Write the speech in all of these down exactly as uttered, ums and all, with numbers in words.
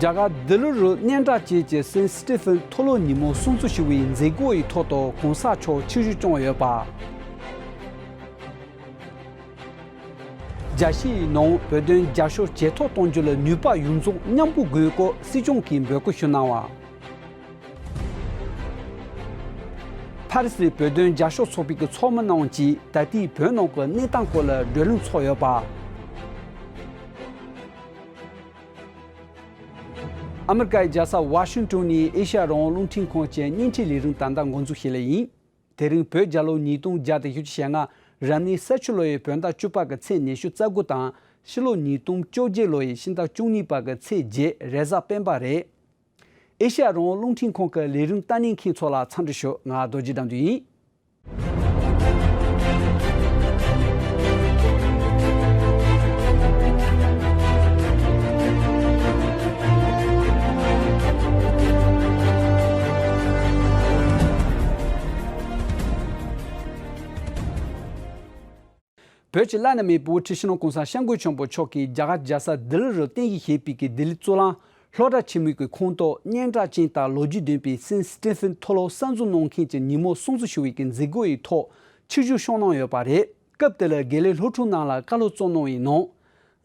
རྒྱ་གར་ལྡི་ལི་རུ་སྙན་གྲགས་ཅན་གྱི་སེན་སི་ཏི་ཕིན་མཐོ་སློབ་ཉིན་མོ་སྲུང་བརྩི་ཞུ་བའི་མཛད་སྒོ་ཡི་ཐོག་ཏུ་གོང་ས་མཆོག་ཆིབས་བསྒྱུར་བསྐྱངས་ཡོད་པ། རྒྱལ་སྤྱིའི་ནང་བོད་དོན་རྒྱབ་སྐྱོར་ཇེ་མཐོར་གཏོང་རྒྱུ་ལ་ནུས་པ་ཡོངས་རྫོགས་མཉམ་སྤུངས་དགོས་སྐོར་སྲིད་སྐྱོང་གིས་འབོད་སྐུལ་ཞུ་གནང་བ། ཕ་རི་སིའི་བོད་དོན་རྒྱབ་སྐྱོར་ཚོགས་པའི་ཚོགས་མི་རྣམས་ཀྱིས་ད་ལྟའི་བོད་ནང་གི་གནས་སྟངས་སྐོར་ལ་བགྲོ་གླེང་ཚོགས་ཡོད་པ། ཨ་མི་རི་ཀའི་རྒྱལ་ས་ཝ་ཤིང་ཏོན་ནས་ཨེ་ཤ་ཡ་རང་དབང་རླུང་འཕྲིན་ཁང་གི་བརྙན་འཕྲིན་ལས་རིམ་ད་ལྟ་འགོ་འཛུགས་བྱེད་ལེ་ཡིན། དེ་རིང་བོད་རྒྱལ་ལོ་ཉིས་སྟོང་བརྒྱ་དང་བཞི་བཅུ་ཞེ་ལྔ། རབ་གནས་ས་བྱི་ལོ་ཡི་བོད་ཟླ་བཅུ་པ་གི་ཚེས་ཉི་ཤུ་རྩ་དགུ་དང་། ཕྱི་ལོ་ཉིས་སྟོང་བཅོ་བརྒྱད་ལོ་ཡི་ཕྱི་ཟླ་བཅུ་གཉིས་པ་གི་ཚེས་བརྒྱད། རེས་གཟའ་སྤེན་པ་རེད། ཨེ་ཤ་ཡ་རང་དབང་རླུང་འཕྲིན་ཁང་གི་ལས་རིམ་ལྟ་གནས་མཁན་ཚོ་ལ་འཚམས་འདྲི་ཞུ། ང་རྡོ་རྗེ་དགྲ་འདུལ་ཡིན། བོད་ཀྱི་བླ་ན་མེད་པའི་དབུ་ཁྲིད་སྤྱི་ནོར་༸གོང་ས་༸སྐྱབས་མགོན་ཆེན་པོ་མཆོག་གིས་རྒྱ་གར་རྒྱལ་ས་ལྡི་ལི་རུ་རྟེན་གཞི་བྱས་པའི་ལྡི་ལི་གཙུག་ལག་སློབ་གྲྭ་ཆེན་མོའི་ཁོངས་གཏོགས་སྙན་གྲགས་ཅན་དང་ལོ་རྒྱུས་ལྡན་པའི་སེན་སི་ཏི་ཕིན་མཐོ་སློབ་གསར་འཛུགས་གནང་མཁན་གྱི་ཉིན་མོ་སྲུང་བརྩི་ཞུ་བའི་མཛད་སྒོ་ཡི་ཐོག་ཆིབས་བསྒྱུར་བསྐྱངས་གནང་ཡོད་པ་རེད། སྐབས་དེ་ལ་དགེ་ལས་སློབ་ཕྲུག་རྣམས་ལ་བཀའ་སློབ་སྩལ་གནང་བའི་ནང་།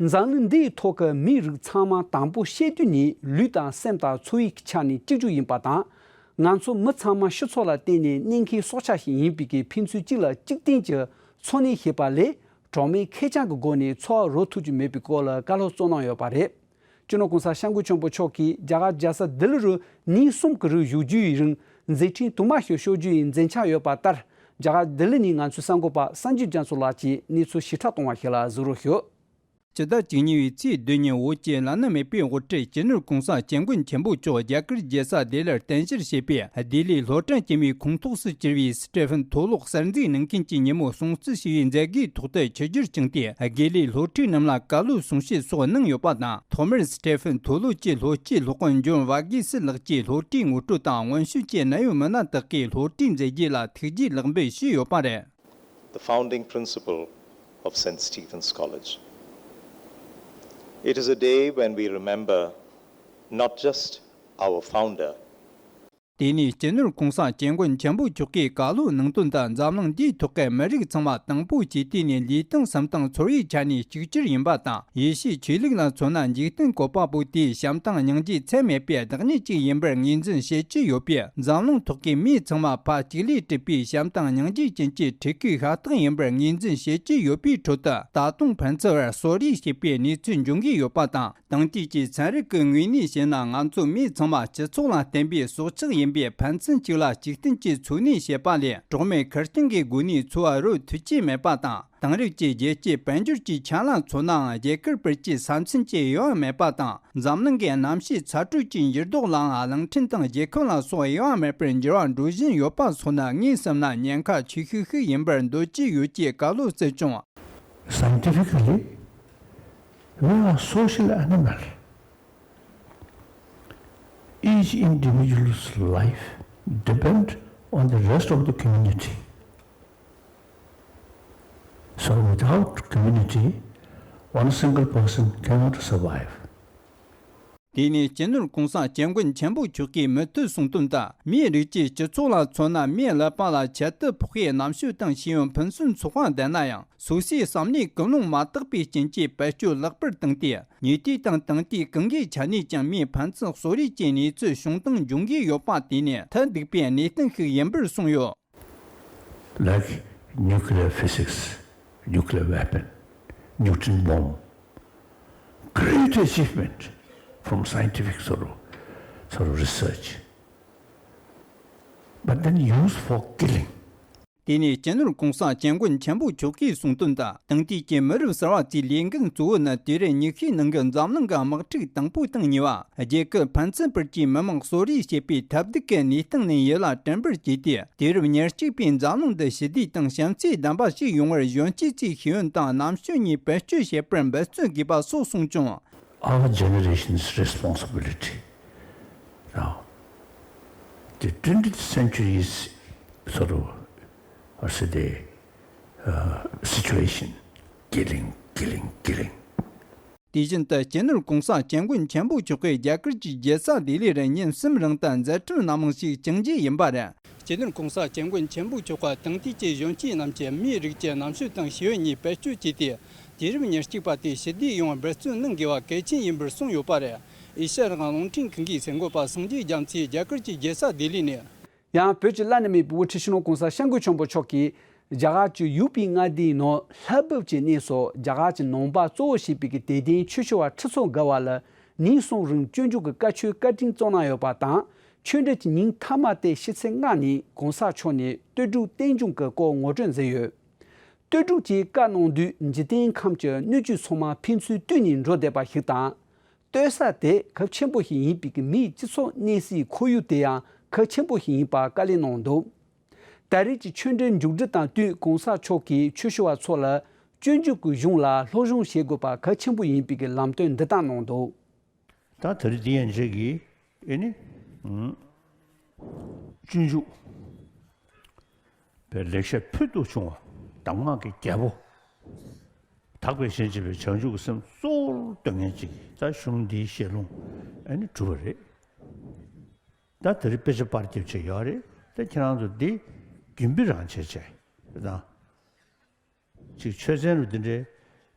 འཛམ་གླིང་འདིའི་ཐོག་གི་མིའི་རིགས་ཚང་མ་དང་པོ་སྐྱེས་དུས་ནས་ལུས་དང་སེམས་དང་འཚོ་བའི་ཆ་ནས་གཅིག་གྱུར་ཡིན་པ་དང་། ང་ཚོ་མི་ཚང་མ་སྤྱི་ཚོགས་ལ་བརྟེན་ནས་གནས་མཁན་སྲོག་ཆགས་ཤིག་ཡིན་པའི་ཕན་ཚུན་གཅིག་ལ་གཅིག་བརྟེན་གྱི་འཚོ་གནས་བྱེད་པ་ལས་གྲོགས་མེད་ཁེར་རྐྱང་གི་སྒོ་ནས་འཚོ་བ་རོལ་ཐུབ་ཀྱི་མེད་པའི་སྐོར་ལ་བཀའ་སློབ་སྩལ་གནང་ཡོད་པ་རེད། སྤྱི་ནོར་༸གོང་ས་༸སྐྱབས་མགོན་ཆེན་པོ་མཆོག་གིས་རྒྱ་གར་རྒྱལ་ས་ལྡི་ལི་རུ་ཉིན་གསུམ་གྱི་རིང་བཞུགས་རྒྱུ་ཡི་རིང་མཛད་འཕྲིན་དུ་མ་ཞིག་ཤོད་རྒྱུ་ཡི་མཛད་འཆར་ཡོད་པ་ལྟར། རྒྱ་གར་ལྡི་ལི་ནས་ང་ཚོའི་གསར་འགོད་པ་སངས་རྒྱས་རྒྱ་མཚོ་ལགས་ཀྱིས་གནས་ཚུལ་ཞིབ་ཕྲ་གཏོང་བ་ཞིག་ལ་གཟིགས་རོགས་ཞུ། སྤྱི་ཟླ་བཅུ་གཉིས་པའི་ཚེས་བདུན་ཉིན་བོད་ཀྱི་བླ་ན་མེད་པའི་དབུ་ཁྲིད་སྤྱི་ནོར་༸གོང་ས་༸སྐྱབས་མགོན་ཆེན་པོ་མཆོག་རྒྱ་གར་རྒྱལ་ས་ལྡི་ལིར་རྟེན་གཞི་བྱས་པའི་ལྡི་ལིའི་སློབ་གྲྭ་ཆེན་མོའི་ཁོངས་གཏོགས་སུ་གྱུར་བའི་སི་ཏྲེ་ཕིན་མཐོ་སློབ་གསར་འཛུགས་གནང་མཁན་གྱི་ཉིན་མོ་སྲུང་བརྩི་ཞུ་བའི་མཛད་སྒོའི་ཐོག་ཏུ་ཆིབས་བསྒྱུར་བསྐྱངས་ཏེ། དགེ་ལས་སློབ་ཕྲུག་རྣམས་ལ་བཀའ་སློབ་གསུང་བཤད་སོགས་གནང་ཡོད་པ་དང་། ཐོག་མར་སི་ཏྲེ་ཕིན་མཐོ་སློབ་ཀྱི་སློབ་སྤྱི་སློབ་དཔོན་ཇོན་ཝ་གི་སི་ལགས་ཀྱིས་སློབ་གྲྭའི་ངོ་སྤྲོད་དང་སྔོན་བྱོན་གྱི་གནད་ཡོད་མི་སྣ་དག་གིས་སློབ་གྲྭའི་མཛད་རྗེས་ལ་ཐུགས་རྗེ་ལེགས་འབུལ་ཞུས་ཡོད་པ་རེད། The founding principal of Saint Stephen's College. It is a day when we remember not just our founder, དེ་ནས་སྤྱི་ནོར་༸གོང་ས་༸སྐྱབས་མགོན་ཆེན་པོ་མཆོག་གིས་བཀའ་སློབ་གནང་དོན་དང་། འཛམ་གླིང་འདིའི་ཐོག་གི་མི་རིགས་ཚང་མ་དང་པོ་བྱས་ཏེ་ནས་ལུས་དང་སེམས་དང་འཚོ་བའི་ཆ་ནས་གཅིག་གྱུར་ཡིན་པ་དང་། ཡེ་ཤུའི་ཆོས་ལུགས་ལ་མཚོན་ན་འཇིག་རྟེན་བཀོད་པ་པོ་དེའི་བྱམས་དང་སྙིང་རྗེ་ཚད་མེད་པའི་བདག་ཉིད་ཅིག་ཡིན་པར་ངོས་འཛིན་བྱེད་ཀྱི་ཡོད་པས། འཛམ་གླིང་ཐོག་གི་མི་ཚང་མ་ཕ་གཅིག་ལས་གྲུབ་པའི་བྱམས་དང་སྙིང་རྗེ་ཅན་གྱི་ཕྲུ་གུའི་ཤ་སྟག་ཡིན་པར་ངོས་འཛིན་བྱེད་ཀྱི་ཡོད་པའི་ཁྲོད་དུ། ད་དུང་ཕན་ཚུན་བར་གསོད་རེས་བྱེད་པའི་གནས་ཚུལ་འབྱུང་གི་ཡོད་པ་དང་། དེང་དུས་ཀྱི་ཚན་རིག་གི་ངོས་ནས་བཤད་ན། ང་ཚོ་མི་ཚང་མ་སྤྱི་ཚོགས་ལ་བརྟེན་པའི་སྲོག་ཆགས་ཡིན་པས། ཕན་ཚུན་གཅིག་ལ་གཅིག་བརྟེན་གྱིས་འཚོ་གནས་བྱེད་པ་ལས། གྲོགས་མེད་ཁེར་རྐྱང་གི་སྒོ་ནས་འཚོ་བ་རོལ་ཐུབ་ཀྱི་མེད་པ་དང་། དེང་རབས་ཀྱི་རྒྱལ་སྤྱིའི་དཔལ་འབྱོར་གྱི་ཆ་ལ་མཚོན་ནའང་། རྒྱལ་ཁབ་བར་གྱི་ས་མཚམས་ཀྱི་དབྱེ་བ་མེད་པ་དང་། འཛམ་གླིང་གི་གནམ་གཤིས་ཚ་དྲོད་ཀྱི་འགྱུར་ལྡོག་ལའང་། གླིང་ཕྲན་དང་རྒྱལ་ཁབ་ལ་སོགས་དབྱེ་བ་མེད་པར་འགྱུར་བ་འགྲོ་བཞིན་ཡོད་པ་སོགས་ནི་ངས་བསམ་ན་ཉེན་ཁ་ཆེ་ཤོས་ཤིག་ཡིན་པར་འདོད་ཀྱི་ཡོད་ཅེས་བཀའ་སློབ་སྩལ་བྱུང་། Scientifically, we are social animal. Each individual's life depend on the rest of the community. So without community, one single person cannot survive. དེ་ནས་སྤྱི་ནོར་༸གོང་ས་༸སྐྱབས་མགོན་ཆེན་པོ་མཆོག་གིས་མུ་མཐུད་གསུངས་དོན་དུ། མིའི་རིགས་ཀྱི་སྤྱི་ཚོགས་ལ་མཚོན་ན། མིའི་ཀླད་པ་ལ་ཁྱད་དུ་འཕགས་པའི་རྣམ་དཔྱོད་དང་ཤེས་ཡོན་ཕུན་སུམ་ཚོགས་པ་ལྡན་ན་ཡང་། སོ་སོའི་བསམ་བློའི་ཀུན་སློང་མ་དག་པའི་རྐྱེན་གྱིས་བེད་སྤྱོད་ལེགས་པར་བཏང་སྟེ། ཉེ་དུས་དང་དེང་དུས་གང་གི་ཆ་ནས་ཀྱང་མིའི་ཕན་ཚུན་གསོད་རེས་ཀྱི་གནས་ཚུལ་བྱུང་སྟངས་འབྱུང་གི་ཡོད་པ། དེ་ནི་ཐབས་སྡུག་པའི་གནས་སྟངས་ཤིག་ཡིན་པར་གསུངས་ཡོད། Like nuclear physics, nuclear weapon, nuclear bomb. Great achievement from scientific sort of, sort of research. But then used for killing. དེ་ནས་སྤྱི་ནོར་༸གོང་ས་༸སྐྱབས་མགོན་ཆེན་པོ་མཆོག་གིས་གསུངས་དོན་དུ། དེང་དུས་ཀྱི་མི་རབས་གསར་བ་ཚོའི་ལས་འགན་གཙོ་བོ་ནི། དུས་རབས་ཉི་ཤུའི་ནང་གི་འཛམ་གླིང་གི་དམག་འཁྲུག་དང་པོ་དང་གཉིས་པ། རྒྱལ་ཁབ་ཕན་ཚུན་བར་གྱི་མི་དམངས་གསོད་རེས་བྱེད་པའི་ཐབས་སྡུག་གི་གནས་སྟངས་ནས་ཡིད་ལ་དྲན་པར་བྱས་ཏེ། དུས་རབས་ཉེར་གཅིག་པའི་འཛམ་གླིང་འདི་ཞི་བདེ་དང་བྱམས་བརྩེ་ལྡན་པ་ཞིག་ཡོང་བར་གཞོན་སྐྱེས་ཚོའི་ཤེས་ཡོན་དང་རྣམ་དཔྱོད་གཉིས་བེད་སྤྱོད་བྱེད་པར་འབད་བརྩོན་དགོས་པ་སོགས་གསུངས་བྱུང་། Our generation's responsibility now, the twentieth century's sort of, what's the, uh, situation, killing, killing, killing. དེ་བཞིན་དུ་སྤྱི་ནོར་༧གོང་ས་༧སྐྱབས་མགོན་ཆེན་པོ་མཆོག་གིས་རྒྱ་གར་གྱི་རྒྱལ་ས་ལྡི་ལི་རུ་ཉིན་གསུམ་རིང་དུ་མཛད་འཕྲིན་སྣ་མང་ཞིག་བསྐྱངས་རྗེས་ཡིན་པ་རེད། སྤྱི་ནོར་༧གོང་ས་༧སྐྱབས་མགོན་ཆེན་པོ་མཆོག་ག་དེང་དུས་ཀྱི་གཞོན་སྐྱེས་རྣམས་ཀྱིས་མིའི་རིགས་ཀྱི་རྣམ་དཔྱོད་དང་ཤེས་ཡོན་གཉིས་བེད་སྤྱོད་བྱས་ཏེ། དུས་རབས་ཉེར་གཅིག་པ་དེ་ཞི་བདེའི་ཡོང་བར་འབད་བརྩོན་གནང་དགོས་པ་གལ་ཆེན་ཡིན་པར་གསུངས་ཡོད་པ་རེད། ཨེ་ཤ་ཡ་རང་དབང་རླུང་འཕྲིན་ཁང་གི་གསར་འགོད་པ་སངས་རྒྱས་རྒྱ་མཚོས་རྒྱ་གར་གྱི་རྒྱལ་ས་ལྡི་ལི་ནས། ཡང་བོད་ཀྱི་བླ་ན་མེད་པའི་དབུ་ཁྲིད་སྤྱི་ནོར་༧གོང་ས་༧སྐྱབས་མགོན་ཆེན་པོ་མཆོག་གིས་རྒྱ་གར་གྱི་ཡུ་པི་མངའ་སྡེའི་ནང་ལྷ་བབས་ཀྱི་གནས་སུ་རྒྱ་གར་གྱི་ནང་པ་གཙོ་བོ་བྱས་པའི་དད་ལྡན་ཆོས་ཞུ་བ་ཁྲི་ཚོ་བརྒལ་བ་ལ་ཉིན་གསུམ་རིང་སྤྱོད་འཇུག་གི་བཀའ་ཆོས་བཀའ་དྲིན་སྩོལ་གནང་ཡོད་པ་དང་། ཆོས་འབྲེལ་གྱི་ཉིན་མཐའ་མ་སྟེ་ཕྱི་ཚེས་ལྔ་ཉིན་༧གོང་ས་མཆོག་ནས་སྟོད་འབྲུག་བསྟན་འབྱུང་གི་སྐོར་ངོ་སྤྲོད་མཛད་ཡོད། སྟོད་འབྲུག་ཅེས་བཀའ་གནང་དུས་འཇིག་རྟེན་ཁམས་ཀྱི་སྣོད་བཅུད་ཚང་མ་ཕན་ཚུན་བསྟུན་ནས་འགྲོ་བསྡད་པ་ཞིག་དང་། སྟོད་ས་དེ་གལ་ཆེན་པོ་ཞིག་ཡིན་པའི་མིའི་སྤྱི་ཚོགས་གནས་སའི་ཁོར་ཡུག་དེ་ཡང་གལ་ཆེན་པོ་ཞིག་ཡིན་པ་བཀའ་ལན་གནང་འདུག་ད་རེས་ཀྱི་ཆོས་འབྲེལ་མཇུག་སྒྲིལ་དང་བསྟུན་༧གོང་ས་མཆོག་གིས་ཆོས་ཞུ་བ་ཚོ་ལ་སྤྱོད་འཇུག་གི་གཞུང་ལ་སློབ་སྦྱོང་བྱེད་དགོས་པ་གལ་ཆེན་པོ་ཡིན་པའི་ལམ་སྟོན་འདི་ལྟར་གནང་འདུག་ད་ད་རེས་འདི་ཡན་ཆད་ཀྱིས་ཨེ་ནི། ཨུམ། སྤྱོད་འཇུག་པའི་ལེགས་བཤད་ཕུལ་དུ་བྱུང་བ་གདམས་ངག་གི་རྒྱལ་པོ། དག་པའི་ཞིང་བྱེད་པའི་བྱང་ཆུབ་ཀྱི་སེམས་གཙོ་བོར་འདོན་མཁན་ཅིག་གིས་ད་གཞུང་འདིའི་བཤད་ལུང་ཨེ་ནི་གྲུབ་པ་རེད། ད་དེ་རིང་དཔེ་ཆ་པར་རྒྱབ་བྱས་ཡོད་རེད། ད་ཁྱེད་རང་ཚོ་འདི་རྒྱུན་སྤེལ་རང་བྱས་བྱས་དང་། ཅིག་ཆོས་ཚན་རུ་འདི་འདྲའི་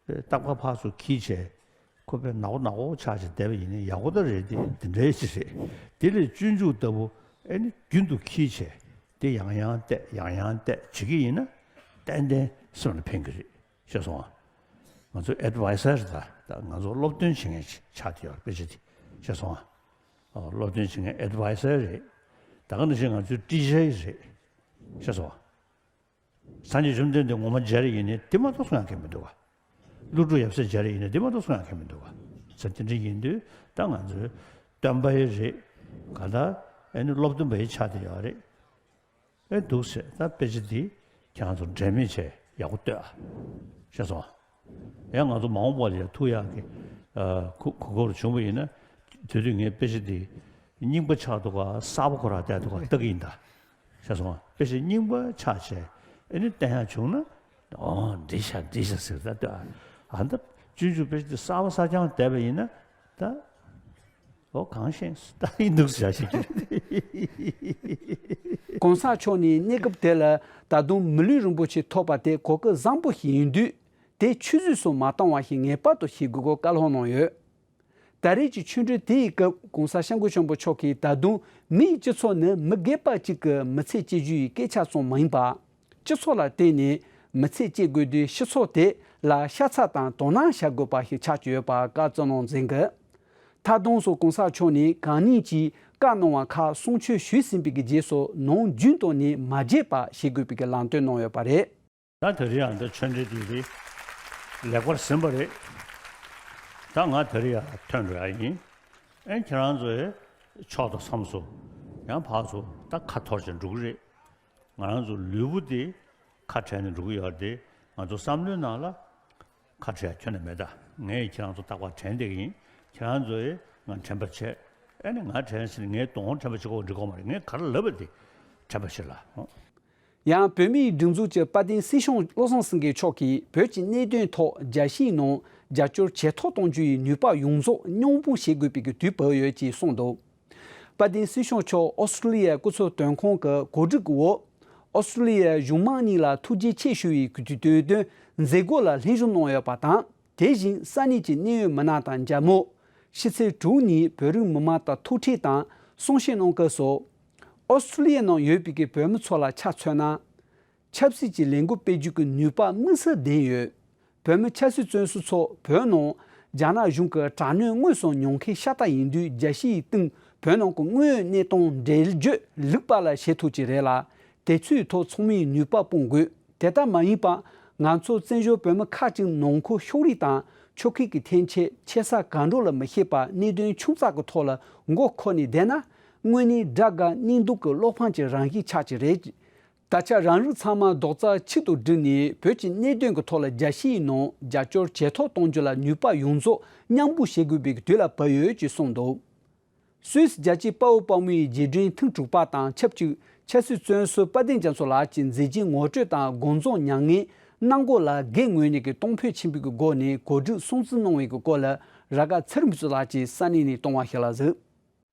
རྟག་པར་ཕར་ཚུར་འཁྱེར་བྱས་ཁོ་པས་ནག་པོ་ནག་པོ་ཆགས་བྱས་བསྡད་པ་ཡིན་ན་ཡག་པོ་ད་རེད། དེ་འདི་འདྲའི་ཅིག་རེད། དེ་ལས་སྤྱོད་འཇུག་ལྟ་བུ་ཨེ་ནི་རྒྱུན་དུ་འཁྱེར་བྱས་དེ་ཡང་ཡང་བལྟས་ཡང་ཡང་བལྟས་བྱེད་ཀྱི་ཡིན་ན་ཏན་ཏན་སེམས་ལ་ཕན་གྱི་རེད། ཤེས་སོང་ཨ། ང་ཚོ་ཨེ་ཌི་ཝའི་ཟར་རེད། ད་ང་ཚོ་སློབ་སྟོན་བྱེད་མཁན་ཅིག་ཆགས་བསྡད་ཡོད་རེད། དཔེ་ཆ་དེ་ཤེས་སོང་ཨ། ཨོ། སློབ་སྟོན་བྱེད་མཁན་ཨེ་ཌི་ཝའི་ཟར་རེད། ད་ག་ནང་བཞིན་ང་ཚོའི་ཊི་ཤར་རེད། ཤེས་སོང་ཨ། སངས་རྒྱས་བཅོམ་ལྡན་འདས་ངོ་མ་མཇལ་ཡས་ཡིན་ནའི་དེ་མ་གཏོགས་གསུང་ཡག་གང་ཡང་མི་འདུག་ག་ཀླུ་སྒྲུབ་ཡབ་སྲས་མཇལ་ཡས་ཡིན་ནའི་དེ་མ་གཏོགས་གསུང་ཡག་གང་ཡང་མི་འདུག་ག་ཟེར་དེ་འདྲ་ཡིན་དུས་ད་ང་ཚོའི་སྟོན་པ་ཡི་རེད། ག་ད་ཨེ་ནི་སློབ་སྟོན་པ་ཡི་ཆགས་བསྡད་ཡོད་རེད། ཨེ་འདུག་ཟེར། ད་དཔེ་ཆ་འདི་ཁྱེད་རང་ཚོ་འབྲལ་མེད་བྱས་ཡག་པོ་ལྟོས་ཨ། ཤེས་སོང་ཨ། ཡང་ང་ཚོ་མ་འོངས་པ་ལ་ཡང་ཐུག་ཡག་གི་ཨ་གོ་གོ་སྐབས་བྱུང་བ་ཡིན་ན་དེ་དུས་ངས་དཔེ་ཆ་འདི་རྙིང་པ་ཆགས་འདུག་ག་གསར་པ་ཁོ་རང་བལྟས་འདུག་ག་ལྟ་གི་ཡིན་ད། ཤེས་སོང་ཨ། དཔེ་ཆ་རྙིང་པ་ཆགས་བྱས་ཨེ་ནི་བསྟན་ཡག་བྱུང་ན། ཨོ་འདི་ཤ་འདི་ཤ་ཟེར་ད་ལྟོས་ཨ། ཨ་ད་སྤྱོད་འཇུག་དཔེ་ཆ་འདི་གསར་པ་གསར་རྐྱང་བལྟས་པ་ཡིན་ན་ད། ཨོ་གང་ཤེས་ད་ཡིན་འདུག་ཟེར་ཞིག་གི། གོང་ས་མཆོག་ནས་གནས་སྐབས་དེ་ལ་ད་དུང་མི་ལུས་རིན་པོ་ཆེ་ཐོབ་པ་དེ་གོ་སྐབས་བཟང་པོ་ཞིག་ཡིན་དུས་དེ་ཆུད་ཟོས་སུ་མ་བཏང་བ་ཞིག་ངེས་པར་དུ་བྱེད་དགོས་སྐོར་བཀའ་སློབ་གནང་ཡོད། ད་རེས་ཀྱི་ཆོས་འབྲེལ་དེའི་སྐབས་གོང་ས་སྐྱབས་མགོན་ཆེན་པོ་མཆོག་གིས་ད་དུང་མིའི་སྤྱི་ཚོགས་ནི་མི་སྒེར་པ་གཅིག་གི་མི་ཚེ་སྐྱེལ་རྒྱུ་ཡི་སྐད་ཆ་ཙམ་མ་ཡིན་པ། སྤྱི་ཚོགས་ལ་བརྟེན་ནས་མི་ཚེ་སྐྱེལ་དགོས་དུས་སྤྱི་ཚོགས་དེ་ལ་ཤ་ཚ་དང་དོ་སྣང་བྱ་དགོས་པ་ཞིག་ཆགས་ཀྱི་ཡོད་པ་བཀའ་སྩལ་གནང་མཛད་འདུག་མཐའ་དོན་སུ་གོང་ས་མཆོག་ནས་གང་ཉིད་ཀྱིས་བཀའ་གནང་བ་ཁག་གསུང་ཆོས་ཞུས་ཟིན་པའི་རྗེས་སུ་ནམ་རྒྱུན་དུ་ནས་མ་བརྗེད་པ་བྱེད་དགོས་པའི་ལམ་སྟོན་གནང་ཡོད་པ་རེད། ད་དེ་རིང་ཡང་འདི་ཆོས་འབྲེལ་དེ་རེད། ལེགས་པར་ཟིན་པ་རེད། ད་ང་དེ་རིང་ཡང་ཐོན་འགྲོ་ཡ་ཡིན། ཨེ་ཁྱེད་རང་ཚོས་ཕྱོགས་དང་མཚམས་སུ་ཡང་ཕར་ཚུར་ད་ཁ་འཐོར་བྱས་འགྲོ་གི་རེད། ང་རང་ཚོ་ལུས་པོ་དེ་ཁ་བྲལ་ནས་འགྲོ་གི་ཡོད་རེད་དེ། ང་ཚོ་བསམ་བློའི་ནང་ལ་ཁ་བྲལ་ཁྱོན་ནས་མེད། ད་ངས་ཁྱེད་རང་ཚོ་རྟག་པར་དྲན་བསྡད་ཀྱི་ཡིན། ཁྱེད་རང་ཚོས་ང་དྲན་པ་བྱེད། ཨེ་ནི་ང་དྲན་ཟིན་ངས་གདོང་དྲན་པ་བྱེད་དགོས་འགྲིག་གོ་མ་རེད། ངས་ག་རེ་ལབ་པ་དེ་དྲན་པ་བྱེད་ལ། ཡང་བོད་མིའི་སྒྲིག་འཛུགས་ཀྱི་དཔལ་ལྡན་སྲིད་སྐྱོང་བློ་བཟང་སེང་གེ་མཆོག་གིས་བོད་ཀྱི་གནད་དོན་ཐོག་རྒྱལ་སྤྱིའི་ནང་རྒྱབ་སྐྱོར་ཇེ་མཐོར་གཏོང་རྒྱུ་ཡི་ནུས་པ་ཡོངས་རྫོགས་མཉམ་སྤུངས་བྱེད་དགོས་པའི་དུས་བབས་ཡོད་ཅེས་གསུངས་འདུག་དཔལ་ལྡན་སྲིད་སྐྱོང་མཆོག་ཨོ་སི་ཀྲུ་ལི་ཡའི་སྐུ་ཚབ་དོན་ཁང་གི་གོ་སྒྲིག་འོག་ཨོ་སི་ཀྲུ་ལི་ཡའི་གཞུང་མང་གཉིས་ལ་ཐུགས་རྗེ་ཆེ་ཞུ་བའི་དུས་སྟོན་དོན་མཛད་སྒོ་ལ་ལྷན་ཞུགས་གནང་ཡོད་པ་དང་། དེ་བཞིན་ས་གནས་ཀྱི་གནད་ཡོད་མི་སྣ་དང་མཇལ་མོལ། ཕྱི་ཚེས་དྲུག་ཉིན་བོད་རིགས་མི་མང་དང་ཐུག་འཕྲད་དང་གསུང་བཤད་གནང་སྐབས་སུ། ཨོ་སི་ཀྲུ་ལི་ཡའི་ནང་ཡོད་པའི་བོད་མི་ཚོ་ལ་ཆ་མཚོན་ན། ཆབ་སྲིད་ཀྱི་ལས་འགུལ་སྤེལ་རྒྱུ་གི་ནུས་པ་དམིགས་བསལ་ལྡན་ཡོད། བོད་མི་ཆབ་སྲིད་བཙོན་ཟུར་ཚོ་བོད་ནང་རྒྱ་ནག་གཞུང་གི་དྲག་གནོན་དངོས་སུ་མྱོང་མཁན་ཤ་སྟག་ཡིན་དུས། རྒྱལ་སྤྱིའི་སྟེང་བོད་ནང་གི་དངོས་ཡོད་གནས་སྟངས་འགྲེལ་བརྗོད་ལེགས་པ་ལ་བྱེད་ཐུབ་ཀྱི་རེད་ལ། དེ་ཚོའི་ཐོག་ཚང་མས་ནུས་པ་སྤུངས་དགོས། དེ་ལྟར་མ་ཡིན་པ། ང་ཚོ་བཙན་བྱོལ་བོད་མི་ཁག་ཅིག་ནང་ཁུལ་ཕྱོགས་རིས་དང་ཆོལ་ཁའི་གི་འཐེན་འཁྱེར་ཆེ་ས་གང་འགྲོ་ལ་མི་ཤེས་པ། གནད་དོན་ཆུང་ཙག་གི་ཐོག་ལ་མགོ་འཁོར་ནས་བསྡད་ན། དངོས་གནས་དགྲ་དགའ་གཉེན་སྡུག་གི་བློ་ཕམ་གྱི་རང་བཞིན་ཆགས་ཀྱི་རེད། ད་ཆ་རང་རིགས་ཚང་མ་རྡོག་རྩ་གཅིག་ཏུ་བསྒྲིལ་ནས་བོད་ཀྱི་གནད་དོན་གྱི་ཐོག་ལ་རྒྱལ་སྤྱིའི་ནང་རྒྱབ་སྐྱོར་ཇེ་མཐོར་གཏོང་རྒྱུ་ལ་ནུས་པ་ཡོངས་རྫོགས་མཉམ་སྤུངས་བྱེད་དགོས་པའི་དུས་ལ་བབས་ཡོད་ཅེས་གསུངས་འདུག་སུད་སི་རྒྱལ་གཅེས་དཔའ་བོ་དཔའ་མོའི་རྗེས་དྲན་ཐེངས་དྲུག་པ་དང་ཆབས་ཅིག་ཆབ་སྲིད་བཙོན་ཟུར་དཔལ་ལྡན་རྒྱ་མཚོ་ལགས་ཀྱི་མཛད་རྗེས་ངོ་སྤྲོད་དང་དགོངས་རྫོགས་མྱ་ངན་ གནམ་སྐོར་ལ་སྒེར་ངོས་ནས་ཀྱི་གཏོང་ཕོད་ཆེན་པོའི་གི་སྒོ་ནས་གོ་སྒྲིག་སྲུང་བརྩི་གནང་བའི་གི་སྐོར་ལ་ར་ག་ཚེ་རིང་ཕུན་ཚོགས་ལགས་ཀྱིས་ས་གནས་ནས་གཏོང་བ་ཞིག་ལ་གཟིགས།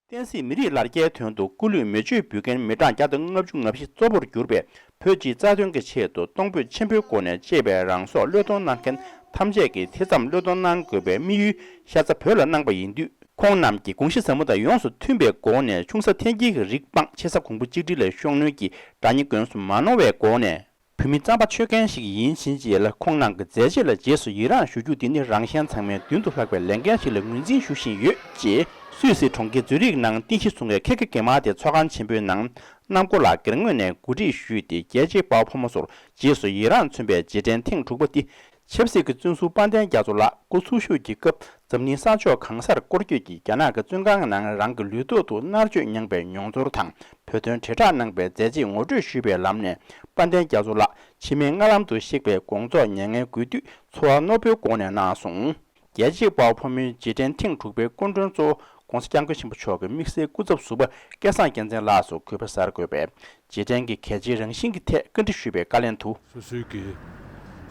བསྟན་སྲིད་མི་རིགས་ལ་རྒྱའི་དོན་དུ་སྐུ་ལུས་མེ་མཆོད་འབུལ་མཁན་མི་གྲངས་བརྒྱ་དང་ལྔ་བཅུ་ང་བཞི་གཙོ་བོར་གྱུར་པའི་བོད་སྤྱིའི་རྩ་དོན་གྱི་ཆེད་དུ་གཏོང་ཕོད་ཆེན་པོའི་སྒོ་ནས་གཅེས་པའི་རང་སྲོག་བློས་གཏོང་གནང་མཁན་ཐམས་ཅད་ཀྱིས་དེ་ཙམ་བློས་གཏོང་གནང་དགོས་པའི་དམིགས་ཡུལ་ཤ་ཚ་བོད་ལ་གནང་པ་ཡིན་དུས། ཁོང་རྣམས་ཀྱིས་དགོངས་གཞི་ཟབ་མོ་དང་ཡོངས་སུ་མཐུན་པའི་སྒོ་ནས་ཆུང་ས་འཐེན་འཁྱེར་གྱི་རིགས་སྤངས། ཆེ་ས་གོང་བུ་གཅིག་སྒྲིལ་ལ་ཤུགས་སྣོན་གྱིས་དགྲ་གཉེན་དགོས་སུ་མ་ནོར་བའི་སྒོ་ནས། བོད་མི་རྩམ་པ་མཆོད་མཁན་ཞིག་ཡིན་ཕྱིན་ཆད་ལ། ཁོང་རྣམས་ཀྱི་མཛད་རྗེས་ལ་རྗེས་སུ་ཡི་རངས་ཞུ་རྒྱུ་འདི་ནི་རང་གཞན་ཚང་མའི་མདུན་དུ་ལྷག་པའི་ལས་འགན་ཞིག་ལ་ངོས་འཛིན་ཞུ་བཞིན་ཡོད། ཅེས་སུད་སི་གྲོང་ཁྱེར་ཛུ་རིག་ནང་རྟེན་གཞི་བཟུང་བའི་ཁེ་ཁེ་གེ་མ་དེ་ཚོགས་ཁང་ཆེན་པོའི་ནང་གནམ་སྐོར་ལ་སྒེར་ངོས་ནས་གོ་སྒྲིག་ཞུས་ཏེ། རྒྱལ་གཅེས་དཔའ་བོ་ཕོ་མོ་ཚོར་རྗེས་སུ་ཡི་རངས་མཚོན་པའི་རྗེས་དྲན་ཐེངས་དྲུག་པ་འདི། ཆབ་སྲིད་ཀྱི་བཙོན་ཟུར་དཔལ་ལྡན་རྒྱ་མཚོ་ལགས་སྐུ་འཚོ་བཞུགས་ཀྱི་སྐབས། འཛམ་གླིང་ས་ཕྱོགས་གང་སར་སྐོར་སྐྱོད་ཀྱིས་རྒྱ་ནག་གི་བཙོན་ཁང་ནང་རང་གི་ལུས་ཐོག་ཏུ་མནར་གཅོད་མྱངས་པའི་མྱོང་ཚོར་དང་། བོད་དོན་དྲིལ་བསྒྲགས་གནང་པའི་མཛད་རྗེས་ངོ་སྤྲོད་ཞུས་པའི་ལམ་ནས། དཔལ་ལྡན་རྒྱ་མཚོ་ལགས་འཆི་མེད་མངལ་ལམ་དུ་གཤེགས་པའི་དགོངས་རྫོགས་མྱ་ངན་གུས་འདུད་ཚོར་བ་རྣོ་པོའི་སྒོ་ནས་གནང་སོང་། རྒྱལ་གཅེས་དཔའ་བོ་ཕོ་མོའི་རྗེས་དྲན་ཐེངས་དྲུག་པའི་སྐུ་མགྲོན་གཙོ་བོ་༧གོང་ས་༧སྐྱབས་མགོན་ཆེན་པོ་མཆོག་གི་དམིགས་བསལ་སྐུ་ཚབ་ཟུར་པ་སྐལ་བཟང་རྒྱལ་མཚན་ལགས་སུ་གུས་པ་གསར་འགོད་པས། རྗེས་དྲན་གྱི་གལ་ཆེའི་རང་བཞིན་གྱི་ཐད་བཀའ་འདྲི་ཞུས་པའི་བཀའ་ལན་དུ། སོ་སོའི་གི་